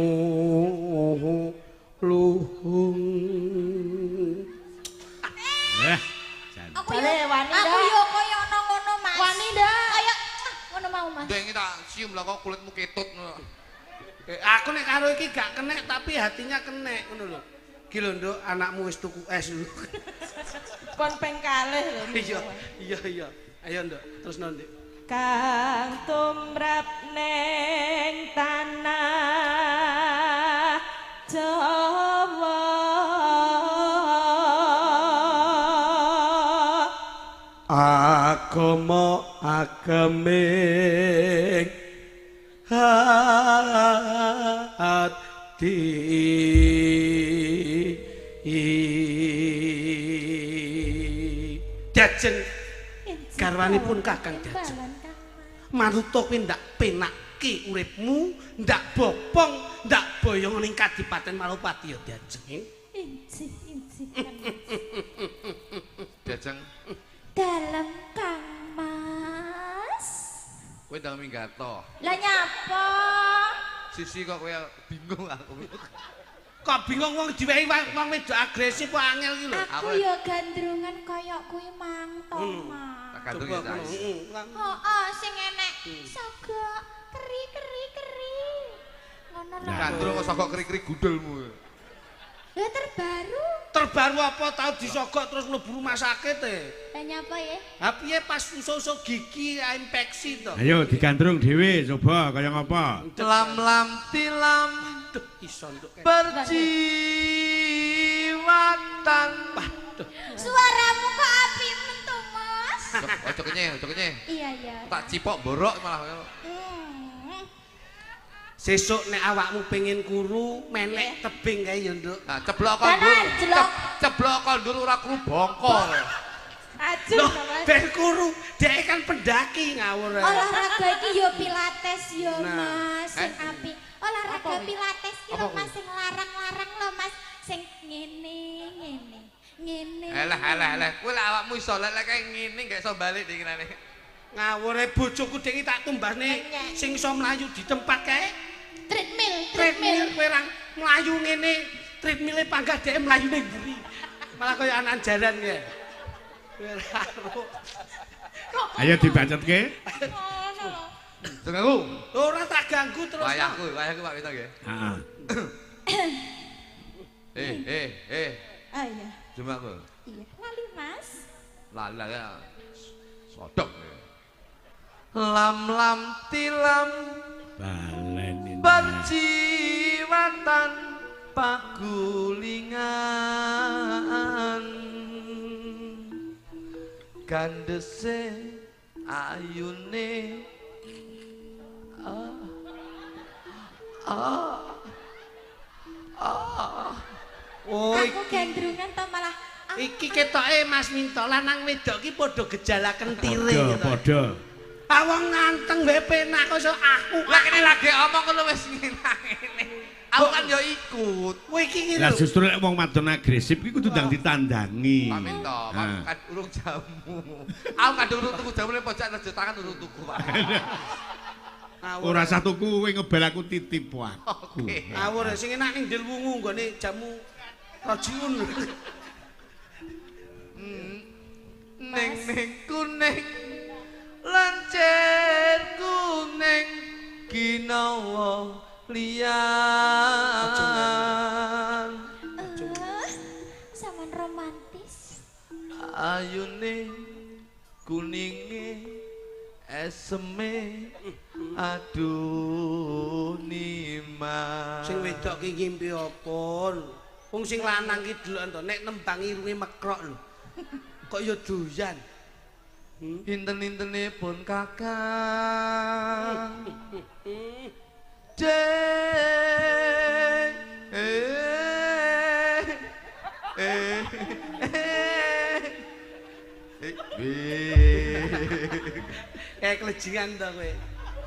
luhung. Aku yo kaya ana ngono Mas. Wani ndak? Kaya ngono mau Mas. Ndek iki tak cium lah kok kulitmu ketut ngono. Aku nek karo iki gak kenek tapi hatinya kenek ngono lho. Iki lho nduk anakmu wis tuku es lho. Pon ping kalih lho. Iya, iya iya. Ayo nduk, terus nduk. Kang tumrap neng tanah Jawa agama ageming hati. Diajeng garwanipun Kakang Diajeng. Maruta kuwi ndak penakke uripmu, ndak bopong, ndak boyong ning Kadipaten Malopati ya Diajeng. Injih, injih. Diajeng. Dalem Kang Mas. Kowe ndang minggat to. Lah nyapa? Sisi kok kowe bingung aku. Kok bingung wong diwehi wong wedok agresif kok angel iki lho. Aku ya gandrungan kaya kuwi mang to, Mas. Tak gandrung ya. Heeh, sing enek sogok keri-keri-keri. Ngono lho. Gandrung kok sogok keri-keri gudulmu. Lah terbaru. Terbaru apa tau disogok terus mlebu rumah sakit e. Lah nyapa ya? Ha piye pas usuk-usuk gigi infeksi to. Ayo digandrung dhewe coba kaya ngapa. Lam-lam tilam. Duh iso nduk. Perjiwatan. Waduh. Suaramu kok apik men to, Mas? Ojo kenyeh, ojo kenyeh. Iya, iya. Tak cipok borok malah. Sesuk nek awakmu pengen kuru, menek tebing kae ya, Nduk. Nah, ceblok kondur. Ceblok kondur ora kuru bongko. Ajur to, Mas. Ben kuru, dhek kan pendaki ngawur. Olahraga iki ya pilates ya, Mas, sing apik. Olahraga pilates ki lho Mas sing larang-larang lho Mas, sing ngene ngene. Ngene. Alah alah alah, kowe lek awakmu iso lek kae ngene gak iso balik dikirane. Ngawure bojoku dhek tak tumbasne sing iso mlayu di tempat kae. Treadmill, treadmill kowe ra mlayu ngene, treadmille panggah dhek mlayu ning mburi. Malah kaya anak jaran ya. Kowe ra. Ayo dibacetke. Ngono lho. Sing aku. Ora tak ganggu terus. Wayahku, wayahku Pak Minto nggih. Heeh. Eh, eh, eh. Ah iya. Cuma aku. Iya, lali Mas. Lali ya. Sodok. Lam lam tilam Baleni. Perjiwatan pagulingan gandese ayune ah ah ah. Oh, aku gandrungan to malah iki ketoke Mas Minto lanang wedok ki padha gejala kentire Padha, padha. Ah wong nganteng wae penak kok iso aku. Lah kene lagi omong ngono wis ngene. Aku kan ya ikut. Kowe iki Lah justru lek wong wadon agresif iki kudu ndang ditandangi. Pak Minto, Pak kan urung jamu. Aku kadung urung tuku jamu ning pojok rejo tangan urung tuku, Pak. Ora usah tuku kowe ngebel aku titip aku. Oke. Ngawur sing enak ning Delwungu nggone jamu Rojiun. Ning ning kuning lancir kuning ginawa liyan. Saman romantis. Ayune kuninge eseme aduh nima. Sing wedok ki ngimpi apa? Wong sing lanang ki deloken to nek nembang irunge mekrok lho. Kok ya doyan. Inten-intene pun kakang. D E E E B. Kayak kelejingan to kowe.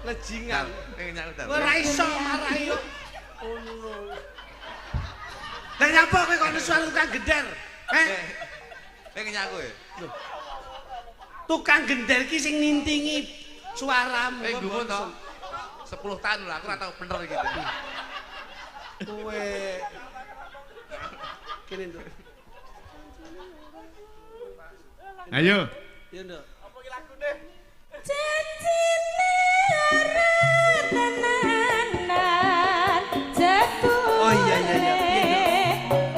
Lejingan. Ora iso marahi yo. Ngono. Lah nyapa kowe kok nesu tukang gender? Eh? Kowe ngenyak kowe. Tukang gender ki sing nintingi suaramu. Eh gumun to. 10 tahun lho aku ora tau bener iki. Kowe kene, Nduk. Ayo. Iya, Nduk. Apa iki lagune? Janjine ora tenanan jebule. Oh iya iya iya.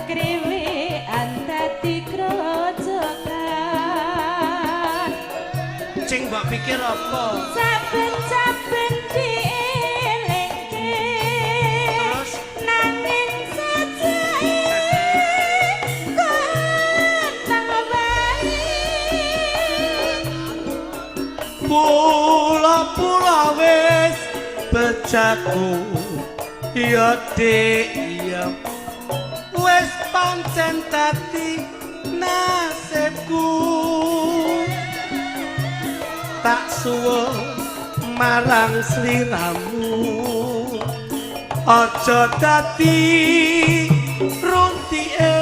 Kriwekan dadi grojokan. Sing mbok pikir apa? Saben-saben dielingke. Terus nanging sajake kontang wae. Pula-pula wis bejaku ya dik ya wis pancen dadi nasibku tak suwun marang sliramu aja dadi runtike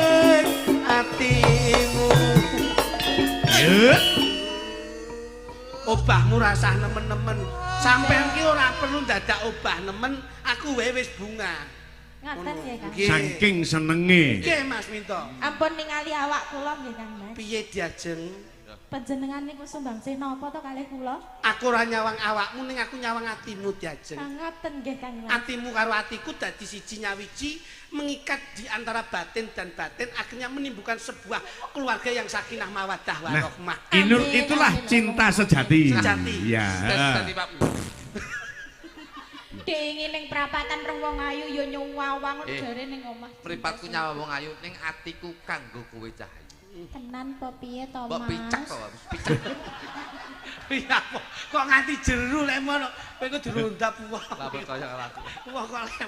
atimu. Obahmu rasah nemen-nemen. Sampeyan ki ora perlu dadak obah nemen, aku wae wis bunga. Ngaten nggih, Kang. Saking senenge. Nggih, Mas Minto. Ampun ningali awak kula nggih, Kang Mas. Piye diajeng? Panjenengan niku sumbangsih napa to kalih kula? Aku ora nyawang awakmu ning aku nyawang atimu diajeng. Ngaten nggih, Kang Mas. Atimu karo atiku dadi siji nyawiji, mengikat di antara batin dan batin, akhirnya menimbulkan sebuah keluarga yang sakinah mawaddah warahmah. Nah, Inur itulah cinta sejati. Sejati. Iya. Sejati, Pak. Dingin ning prapatan rong wong ayu ya nyawang jare ning omah. Mripatku nyawang wong ayu ning atiku kanggo kowe cah ayu. Tenan po piye to, Mas? Mbok picek to, picek. Iya, kok nganti jeru lek ngono. Kowe iku dirundap wong. Lah percaya karo aku. Wong kok lek.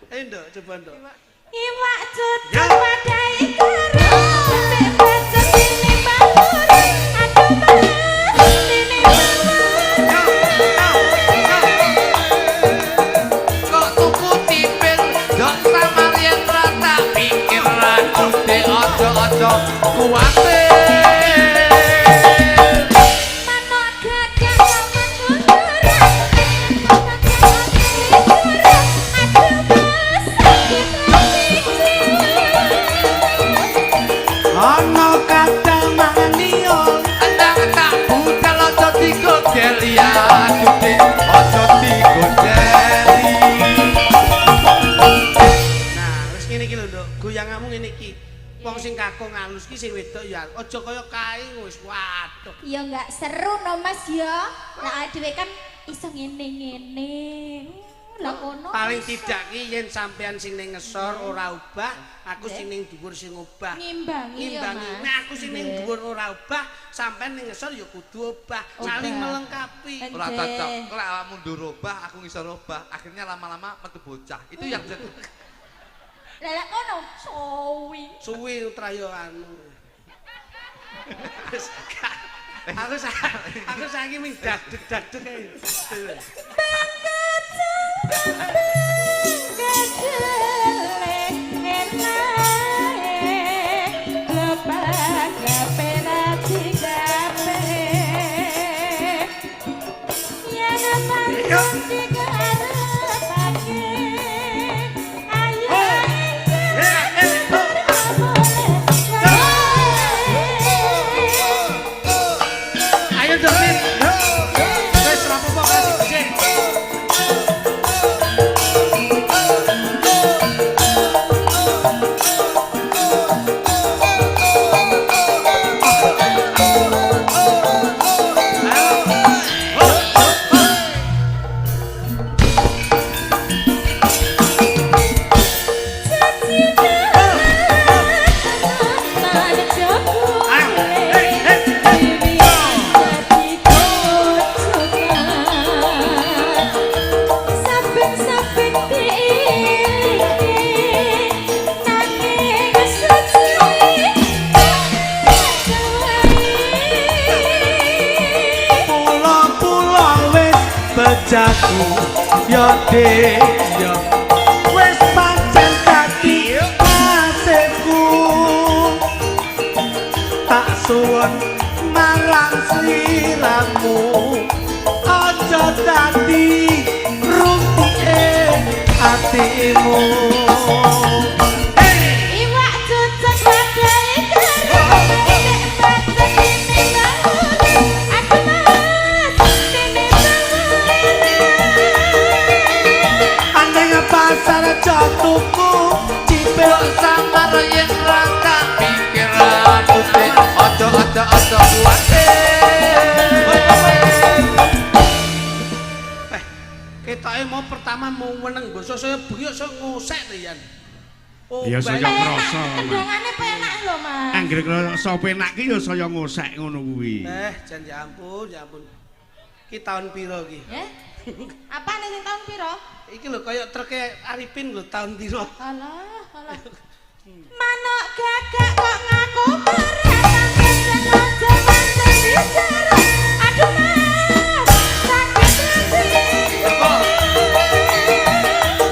Ayo nduk, coba nduk. Iwak cucuk wadai karo becik bacot ini bapur. Aduh mas, ini Kok tuku cipir, dok samarien ra tak pikir aku de aja-aja kuwatir. Manuk gagah kawan kuturan. Manuk gagah kuturan. Aduh mas, sakit hatiku. Iki sing wedok ya aja kaya kae wis waduh. Ya enggak seru no Mas ya. Lah dhewe kan iso ngene-ngene. Lah kono. Paling tidak ki yen sampean sing ning ngesor ora obah, aku sing ning dhuwur sing obah. Ngimbangi ya Mas. Nek aku sing ning dhuwur ora obah, sampean ning ngesor ya kudu obah, saling melengkapi. Ora cocok. Kok lek awakmu ndur obah, aku ngisor obah, akhirnya lama-lama metu bocah. Itu yang jadi. Lah lek kono suwi. Suwi trayo anu. Wis aku saiki ming dadeg-dadeg ae. Ayo Domin. Wis rapopo kasih. Pulo-pulo wis bejaku ya Dik ya wis pancen dadi nasibku tak suwun marang sliramu aja dadi rumpike atimu. Iwak cucuk wadahe kerep nek pancen dene bangun aku mas dene bangun. Andeng pasar aja tuku cipil Samar yen ra tak pikir aku sik aja aja aja kuwate. Ketoke mau pertama mau weneng basa saya bengi saya ngosek to Yan. Oh, Ya saya ngrasa. Kendangane penak lho Mas. Anggere krasa penak ki ya saya ngosek ngono kuwi. Jan ya ampun, ya ampun. Ki tahun piro ki? Eh? Apane sing tahun piro? Iki lho kaya treke Arifin lho tahun piro. Alah, alah. Manuk gagak kok ngaku berat aja pancen bicara. Aduh Mas, sakit hati.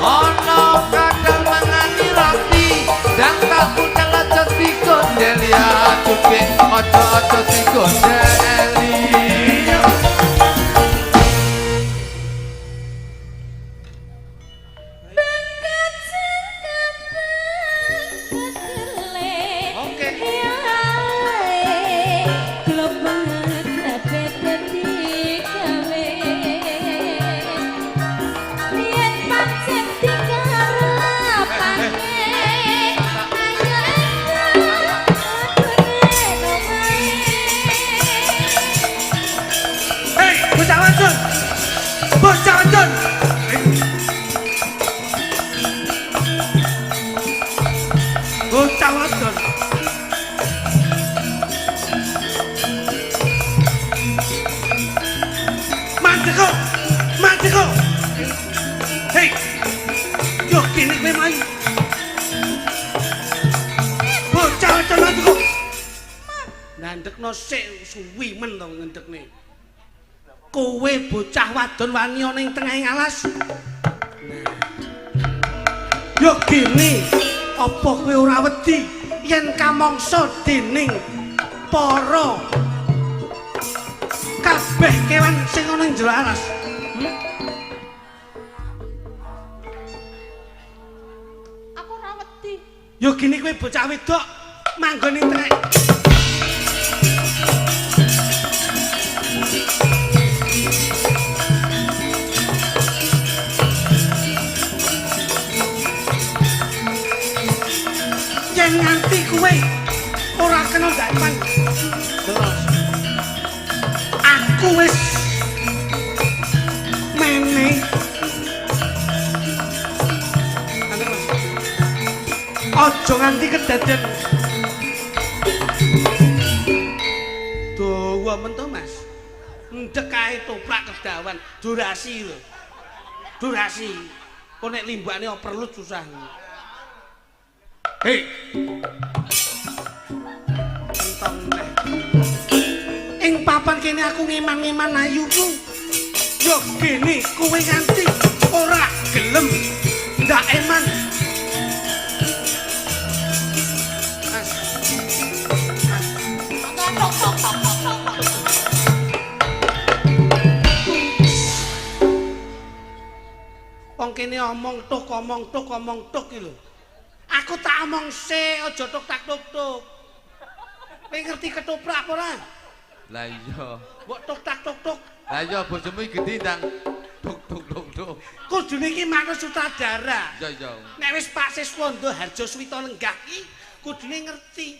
Ono kadang mangani roti dan tak budal aja digondeli aduh Dik aja aja digondeli. Oke. Hei, bocah wadon. Bocah wadon. Bocah wadon. Mandek kok. Mandek kok. Hei. Yo kene kowe mai. Bocah wadon mandek kok. Ndandekno sik suwi men to ngendekne. Kowe bocah wadon wani ana ing tengahing alas. Nah. Yo gene, apa kowe ora wedi yen kamangsa dening para kabeh kewan sing ana ing jero alas? Aku ora wedi. Yo gene kowe bocah wedok manggon ing tengah. Yen nganti kowe ora kena Aja nganti kedaden. Dawa men to, Mas. Ndek kae toprak kedawan, durasi lho. Durasi. Kok nek limbakne perlu susah. Hei. Entong neh. Ing papan kene aku ngeman-ngeman ayuku. Yo kene kowe nganti ora gelem ndak eman. Mas. Mas. Wong kene omong tuk omong tuk omong tuk iki lho. Aku tak omong sik, aja tuk tak tuk tuk. Kowe ngerti ketoprak apa ora? Lah iya. Mbok tuk tak tuk tuk. Lah iya bojomu iki gedhi ndang tuk tuk tuk tuk. Kudune iki manut sutradara. Iya iya. Nek wis Pak Siswondo Harjoswito lenggah iki kudune ngerti.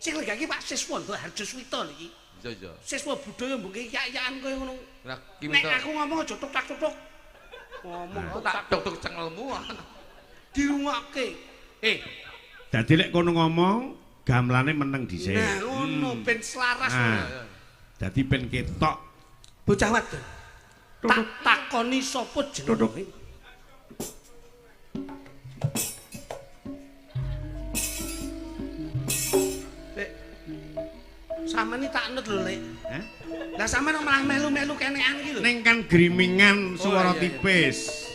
Sing lenggah iki Pak Siswondo Harjoswito iki. Iya iya. Siswa budaya mbok yak-yakan kaya ngono. Lah nek aku ngomong aja tuk tak tuk tuk. Ngomong tuk tak tuk tuk cengelmu. Dirungokke. Eh, dadi lek kono ngomong gamelane meneng dhisik. Nah, ngono ben selaras. Nah, dadi ben ketok. Bocah wadon. Tak takoni sapa jenenge? Lek, sampeyan tak anut lho, Lek. Hah? Lah sampeyan malah melu-melu kenekan iki lho. Ning kan grimingan swara tipis.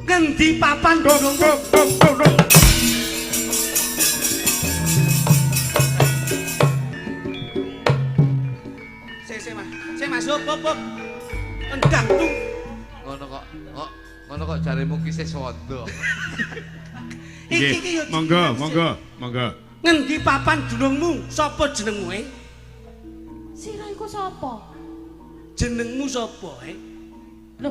Ngendi papan gunungku? Sik sik Mas. Sik Mas, hop hop hop. Endang tung. Ngono kok. Kok ngono kok jaremu ki Siswondo. Iki iki yo monggo, monggo, monggo. Ngendi papan dunungmu? Sapa jenengmu e? Sira iku sapa? Jenengmu sapa e? Lho.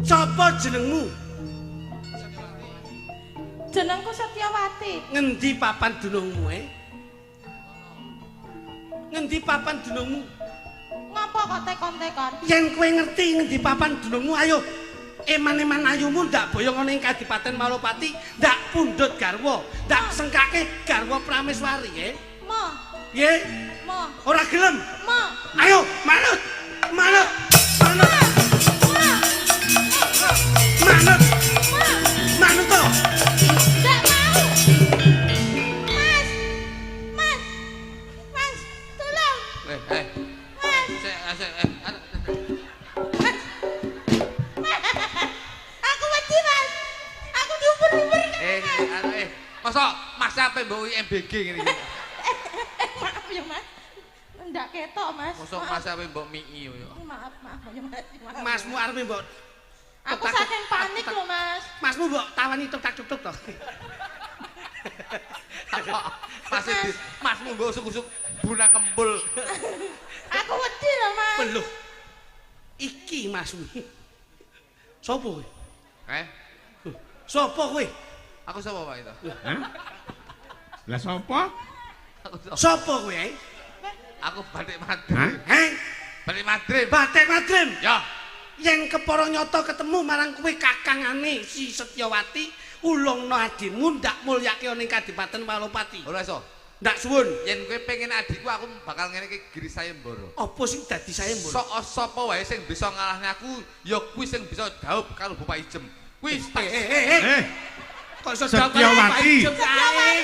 Sapa jenengmu? Jenengku Setyawati. Ngendi papan dunungmu e? Ngendi papan dunungmu? Ngapa kok tekon-tekon? Yen kowe ngerti ngendi papan dunungmu, ayo eman-eman ayumu ndak boyong ana ing Kadipaten Malopati, ndak pundhut garwa, ndak sengkake garwa Prameswari e. Mo. Piye? Mo. Ora gelem. Mo. Ayo, manut. Manut. Manut. Manut. Manut to. Ndak mau. Mas. Mas. Mas, tolong. Eh, eh. Mas. Sik, sik, eh. Mas. Aku wedi, Mas. Aku diuber-uber. Eh, eh. Mosok Mas sampe mbok MBG ngene iki. Maaf ya, Mas. Ndak ketok, Mas. Mosok Mas sampe mbok mii yo. Maaf, maaf ya, Mas. Masmu arep mbok. Aku saking panik lho, Mas. Masmu mbok tawani tuk tak tuk tuk to. Mas masmu mbok usuk-usuk buna kempul. Aku wedi lho, Mas. Lho. Iki masmu. Sopo kowe? Eh? Sopo kowe? Aku sapa, Pak itu? Hah? Lah sapa? Sopo kowe? Aku Batik Madrim. Heh? Batik Madrim. Batik Madrim. Ya. Yen kepara nyata ketemu marang kowe kakangane si Setyawati, ulungno adimu ndak mulyake ana ing Kadipaten Malopati. Ora iso. Ndak suwun. Yen kowe pengen adikku aku bakal ngene iki giri sayembara. Apa sing dadi sayembara? Sok sapa wae sing bisa ngalahne aku ya kuwi sing bisa dhaup karo Bapak Ijem. Kuwi eh. Kok iso dhaup karo Bapak Ijem kae?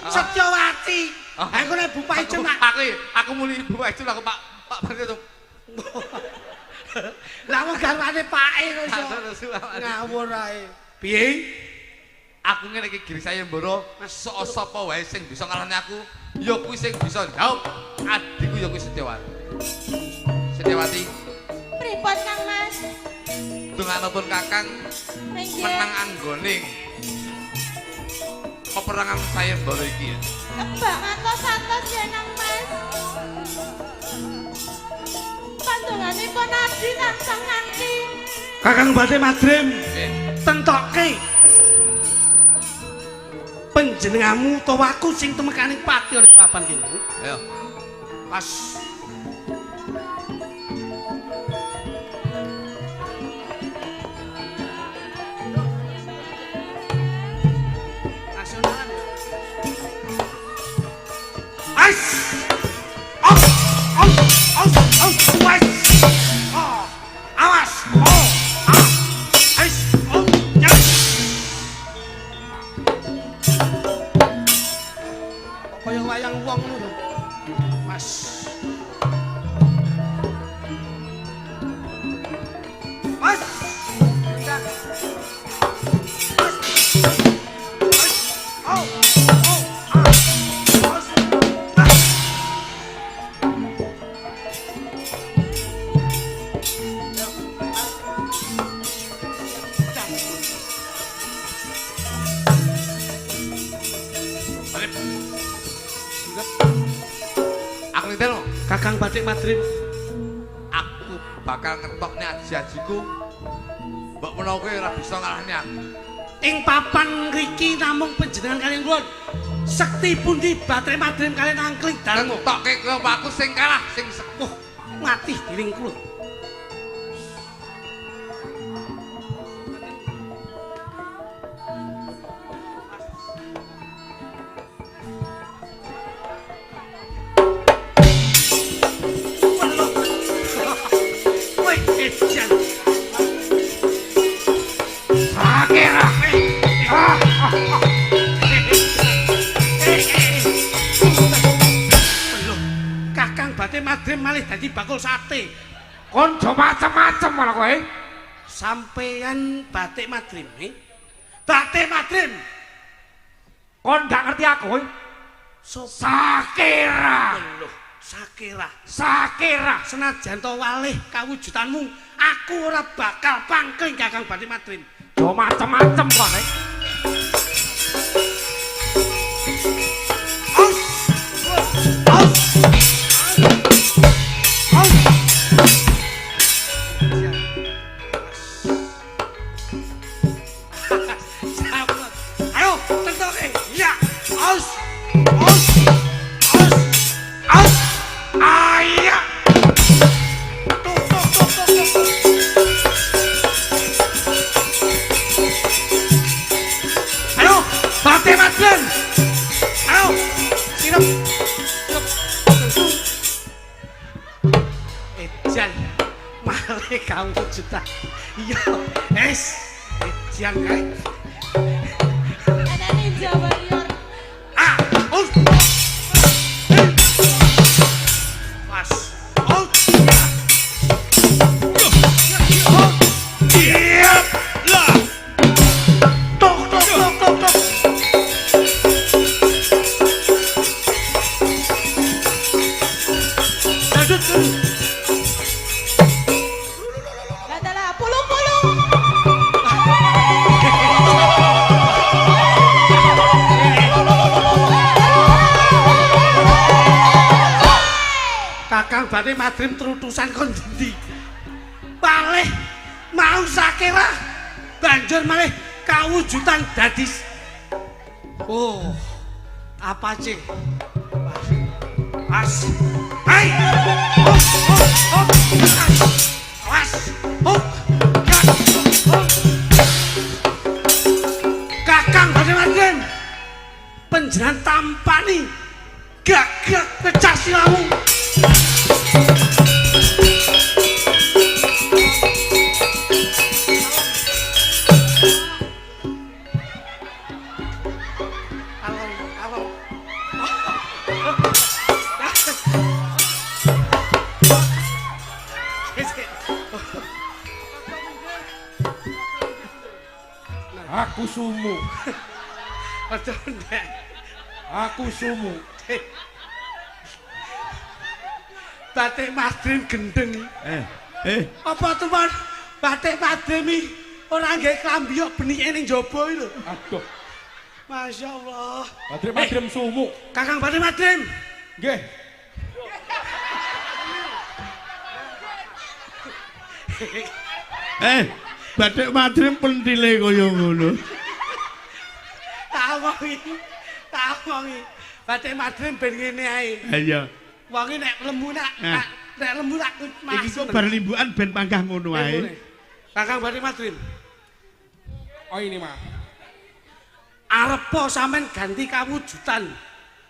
Setyawati. Aku nek Bapak Ijem aku muni Bapak Ijem aku Pak Pak Barito. Lah wong garwane pake kok iso ngawur ae. Piye? Aku ngene iki giri sayembara, sok sapa wae sing bisa ngalahne aku, ya kuwi sing bisa njawab. Adikku ya kuwi Setyawati. Setyawati. Pripun Kang Mas? Donganipun Kakang menang anggone peperangan sayembara iki. Kebak ngantos-antos ya Kang Mas. Pandonganipun abdi tansah nganti. Kakang Batik Madrim. Tentokke panjenenganmu utawa aku sing tumekaning pati ora papan kene. Ayo. Pas. wayang wong ngono. Mas. Mas. Mas. Mas. Oh. Oh. Ah. Mas. Ah. Aku niteno. Kakang Batik Madrim, aku bakal ngetokne aji-ajiku. Mbok menawa kowe ora bisa ngalahne aku. Ing papan ngriki namung panjenengan kaliyan kula. Sekti pundi Batik Madrim kaliyan Angkling Darma? Ngetokke kowe aku sing kalah, sing sepuh. Mati dening kula. Kakang Batik Madrim malih dadi bakul sate. Kon jo macem-macem malah kowe. Sampeyan Batik Madrim, Batik Madrim. Kon ndak ngerti aku kowe. Sakira. Loh, Sakira. Sakira. Senajan to walih kawujudanmu, aku ora bakal pangkling Kakang Batik Madrim. Jo macem-macem kowe. Ayo, tentoke. Ya. Aus. Aus. Aus. Aus. Ayo. Tuk tuk tuk tuk tuk. Ayo, Batik Madrim. Ayo, sirep. Sirep. Ejan malih kawujudan. Iya, es. Ejan kae. Ana Ninja Warrior. Ah, us. Pas. Oh. Iya. Lah. Tok tok tok tok tok. Lanjut. Lah pulung-pulung. Kakang Batik Madrim trutusan kon ndi? Malih mau Sakira banjur malih kawujudan dadi. Oh, apa sih? Pas. Hai. Oh, oh, oh. Awas. Oh. Ya. Oh. Kakang Batik Madrim panjenengan tampani gagak pecah silamu. Alon, alon. Aku sumu. Aja ndek. Aku sumu. Batik Madrim gendeng. Apa tuan Batik Madrim iki ora nggae klambi kok benike ning jaba iki lho. Aduh. Masya Allah. Batik Madrim sumu. Kakang Batik Madrim. Nggih. Batik Madrim pentile kaya ngono. Tak omongi. Tak omongi. Batik Madrim ben ngene ae. Ha iya. Wong iki nek lemu nak nek lemu nak iki kok bar limbukan ben panggah ngono ae. Kakang Batik Madrim. Oh ini mah. Arepa sampean ganti kawujudan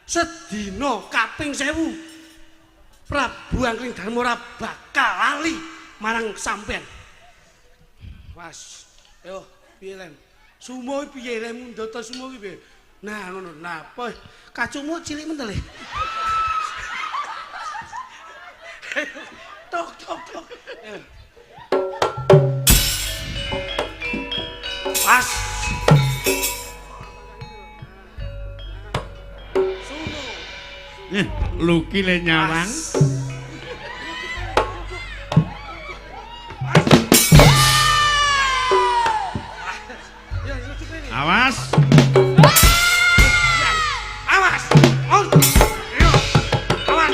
sedina kaping 1000. Prabu Angkling Darma ora bakal lali marang sampean. Was. Yo, piye lem? Sumo piye lem ndata sumo ki piye? Nah ngono. Nah, poh kacumu cilik men to le. Tok tok tok. Pas. Sumo. Luki le nyawang. Awas. Awas. Awas.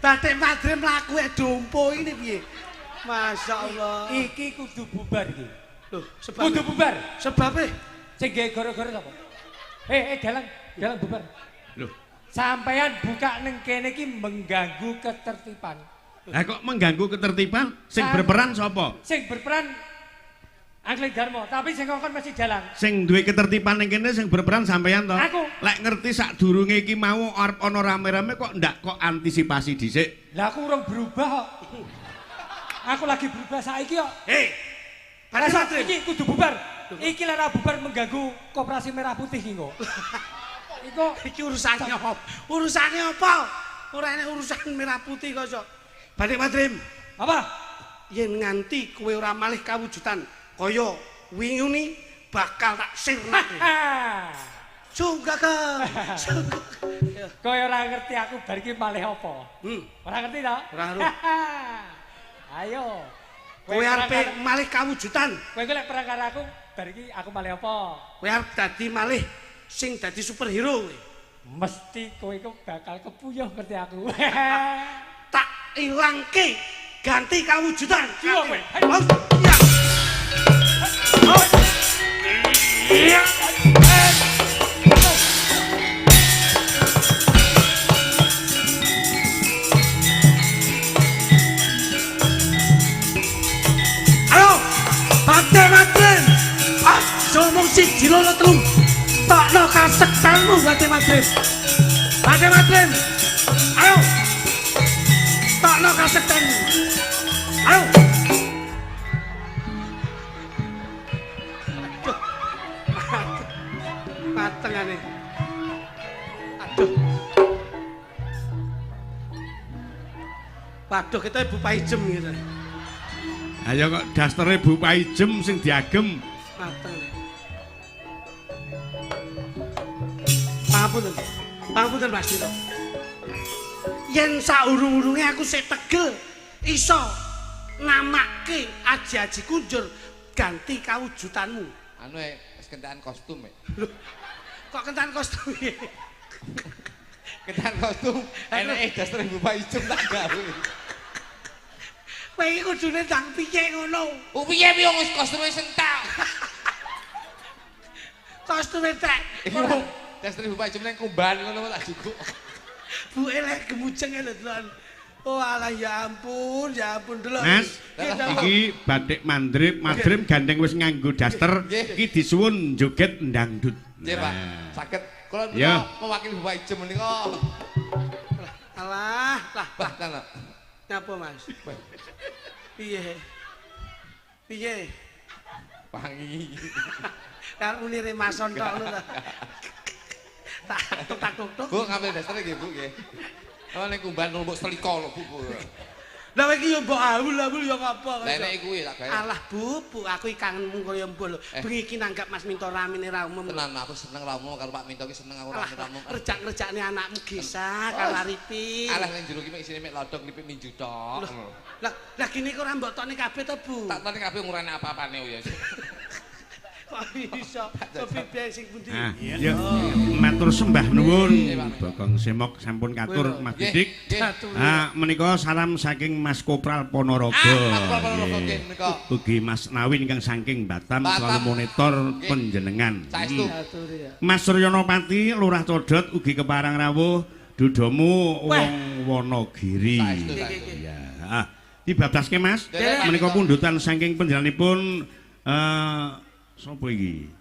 Batik Madrim mlaku dompo ini piye? Masya Allah. Iki kudu bubar iki. Loh, sebab kudu bubar. Sebabe sing gawe gara-gara sapa? Dalang, dalang bubar. Loh, sampean buka ning kene iki mengganggu ketertiban. Lah kok mengganggu ketertiban? Sing berperan sapa? Sing berperan Angling Darmo, tapi sing ngongkon mesti dalang. Sing duwe ketertiban ning kene sing berperan sampean to. Aku. Lek ngerti sadurunge iki mau arep ana rame-rame kok ndak kok antisipasi dhisik. Lah aku urung berubah kok. Aku lagi berubah saiki kok. Hei. Rasa iki kudu bubar. Iki lek ora bubar mengganggu Koperasi Merah Putih iki kok. Iku iki urusane apa? Urusane apa? Ora enek urusan Merah Putih kok iso. Batik Madrim. Apa? Yen nganti kowe ora malih kawujudan kaya winguni bakal tak sirnake. Sunggaga. Kowe ora ngerti aku bar iki malih apa? Ora ngerti to? Ora ngerti. Ayo. Kowe arep malih kawujudan. Kowe iki lek perang karo aku, bar iki aku malih apa? Kowe arep dadi malih sing dadi superhero kowe. Mesti kowe iku bakal kepuyuh ngerti aku. Tak ilangke ganti kawujudan. Iya kowe. Iya. Ayo, Batik Madrim. Ah, somong siji loro telu. Tokno kasektanmu Batik Madrim. Batik Madrim. Ayo. Tokno kasektanmu. Ayo. Matengane. Aduh. Waduh, kita Bu Paijem gitu. Ayo kok dastere Bu Paijem sing diagem. Mateng. Pangapunten. Pangapunten Mas Dito. Yen saurung-urunge aku sik tegel iso namakke aji-aji kunjur ganti kawujudanmu. Anu wis kentekan kostum e. Loh, kok kentekan kostum e? Kentekan kostum eneke dastere Bu Paijem tak gawe. Kowe iki kudune ndang piye ngono? Oh piye piye wis kostume sentak. Kostume tek. Iku dastere Bu Paijem nang kumbahan ngono tak jukuk. Bu elek gemujeng lho delokan. Oh alah ya ampun delok. Mas, iki Batik Mandrip, Madrim gandeng wis nganggo daster, iki disuwun joget ndangdut. Nggih, Pak. Saged kula menika mewakili Bu Paijem menika. Alah, lah, lah. Nyapa, Mas? Piye? Piye? Wangi. Karo unire mason tok ngono ta. Tak tok tok. Bu ngambil dastere nggih, Bu nggih. Oh ning kumban mbok selika lho, Bu. Lah kowe iki yo mbok awul-awul yo ngapa. Lah nek kuwi tak gawe. Alah, Bu, Bu, aku iki kangenmu kaya mbok lho. Bengi iki nanggap Mas Minto ramene ra umum. Tenan aku seneng ra umum karo Pak Minto iki seneng aku ra umum. Rejak-rejakne anakmu Gesa karo Arifin. Alah ning jero iki mek isine mek lodong lipik minju tok. Lah, lah gini kok ora mbok tokne kabeh to, Bu? Tak tokne kabeh ngurane apa-apane yo. Kok iso? Kopi biyen sing pundi? Ya, matur Matur sembah nuwun. Bagong Semok sampun katur Mas Nggih, Didik. nggih. Ah, menika salam saking Mas Kopral Ponorogo. Ah, Mas Kopral Ponorogo, nggih, menika. Ugi Mas Nawin kang saking Batam, Batam. selalu monitor Nggih. panjenengan. Saestu. Mas Suryono Pati, Lurah Codot ugi keparang rawuh dudomu Wah. wong Wonogiri. Saestu, saestu. Ya, ah, dibablaske Mas. Nggih, Menika pundutan saking panjenenganipun sapa iki?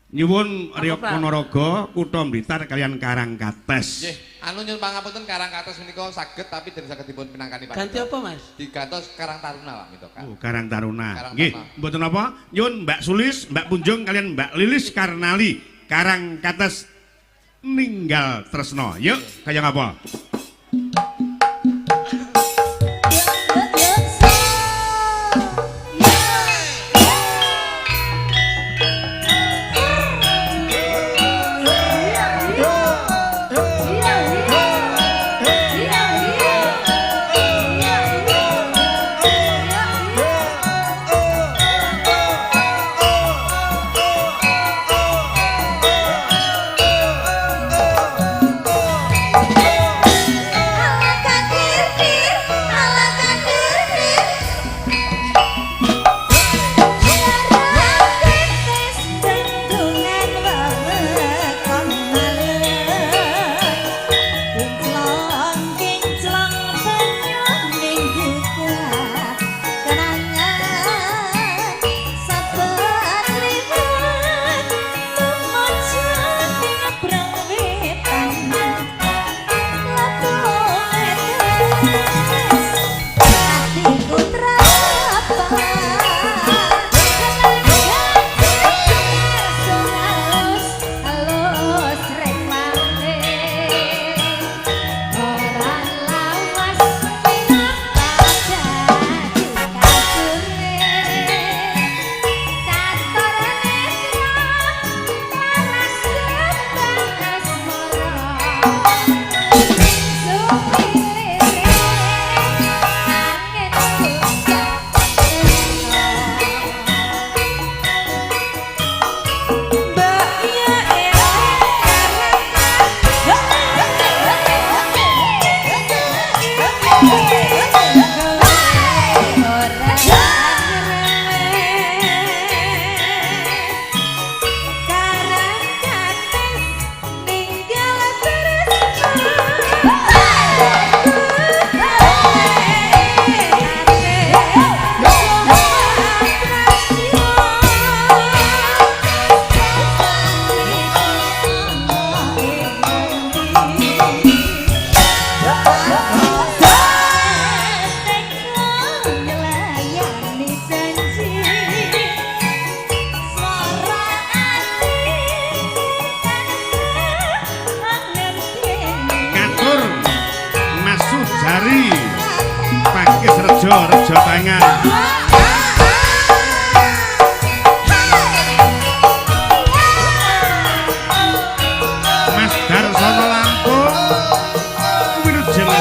Nyuwun Reog Ponorogo, Kutha Blitar kalian Karangkates. Nggih, anu nyuwun pangapunten Karangkates menika saged tapi dereng saged dipun pinangkani Pak. Ganti apa, Mas? Digantos Karang Taruna Pak menika. Oh, Karang Taruna. Karang Nggih, Taruna. mboten napa? Nyuwun Mbak Sulis, Mbak Punjung kalian Mbak Lilis Karnali, Karangkates ninggal tresno. Yuk, kaya ngapa? Katur Mas Sujari Pakis Rejo Rejo Tangan. Mas Darsono Lampung Wilujeng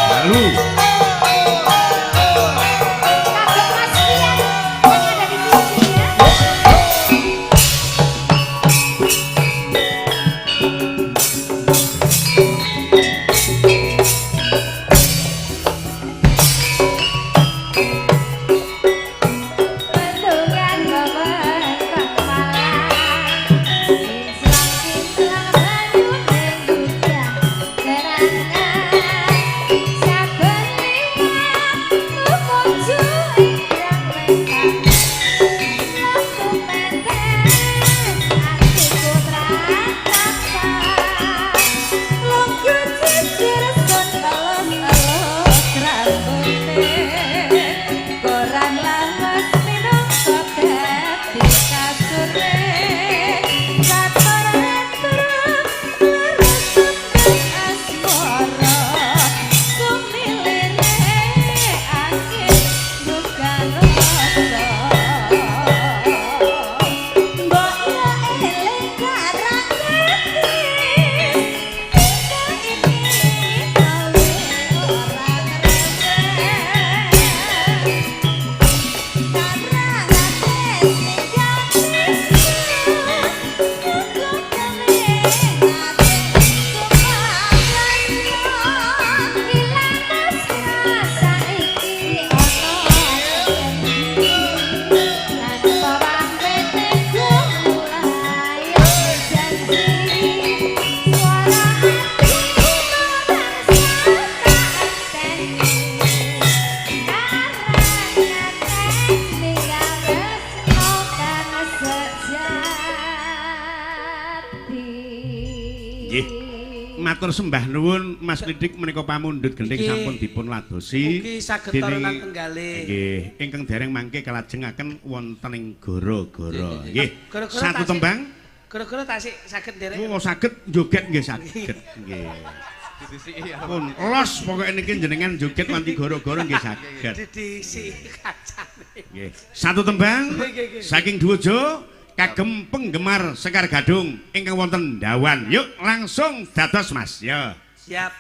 Dalu. Thank Nggih. Matur sembah nuwun Mas Lidik menika pamundhut gendhing Nggih. sampun dipun ladosi. Mugi saged Dening- toronan tenggalih. Nggih, ingkang dereng mangke kalajengaken wonten ing goro-goro. Nggih. Goro-goro Satu tasik. tembang. Gara-gara tasik saged nderek. Oh, saged joget nggih saged. Nggih. Pun los pokoke niki jenengan joget wanti goro-goro nggih saged. Didisi kacane. Nggih. Satu tembang Nggih, nggih, nggih. saking Duwojo kagem penggemar Sekar Gadung ingkang wonten Dawan. Yuk langsung dados Mas. Ya. Siap.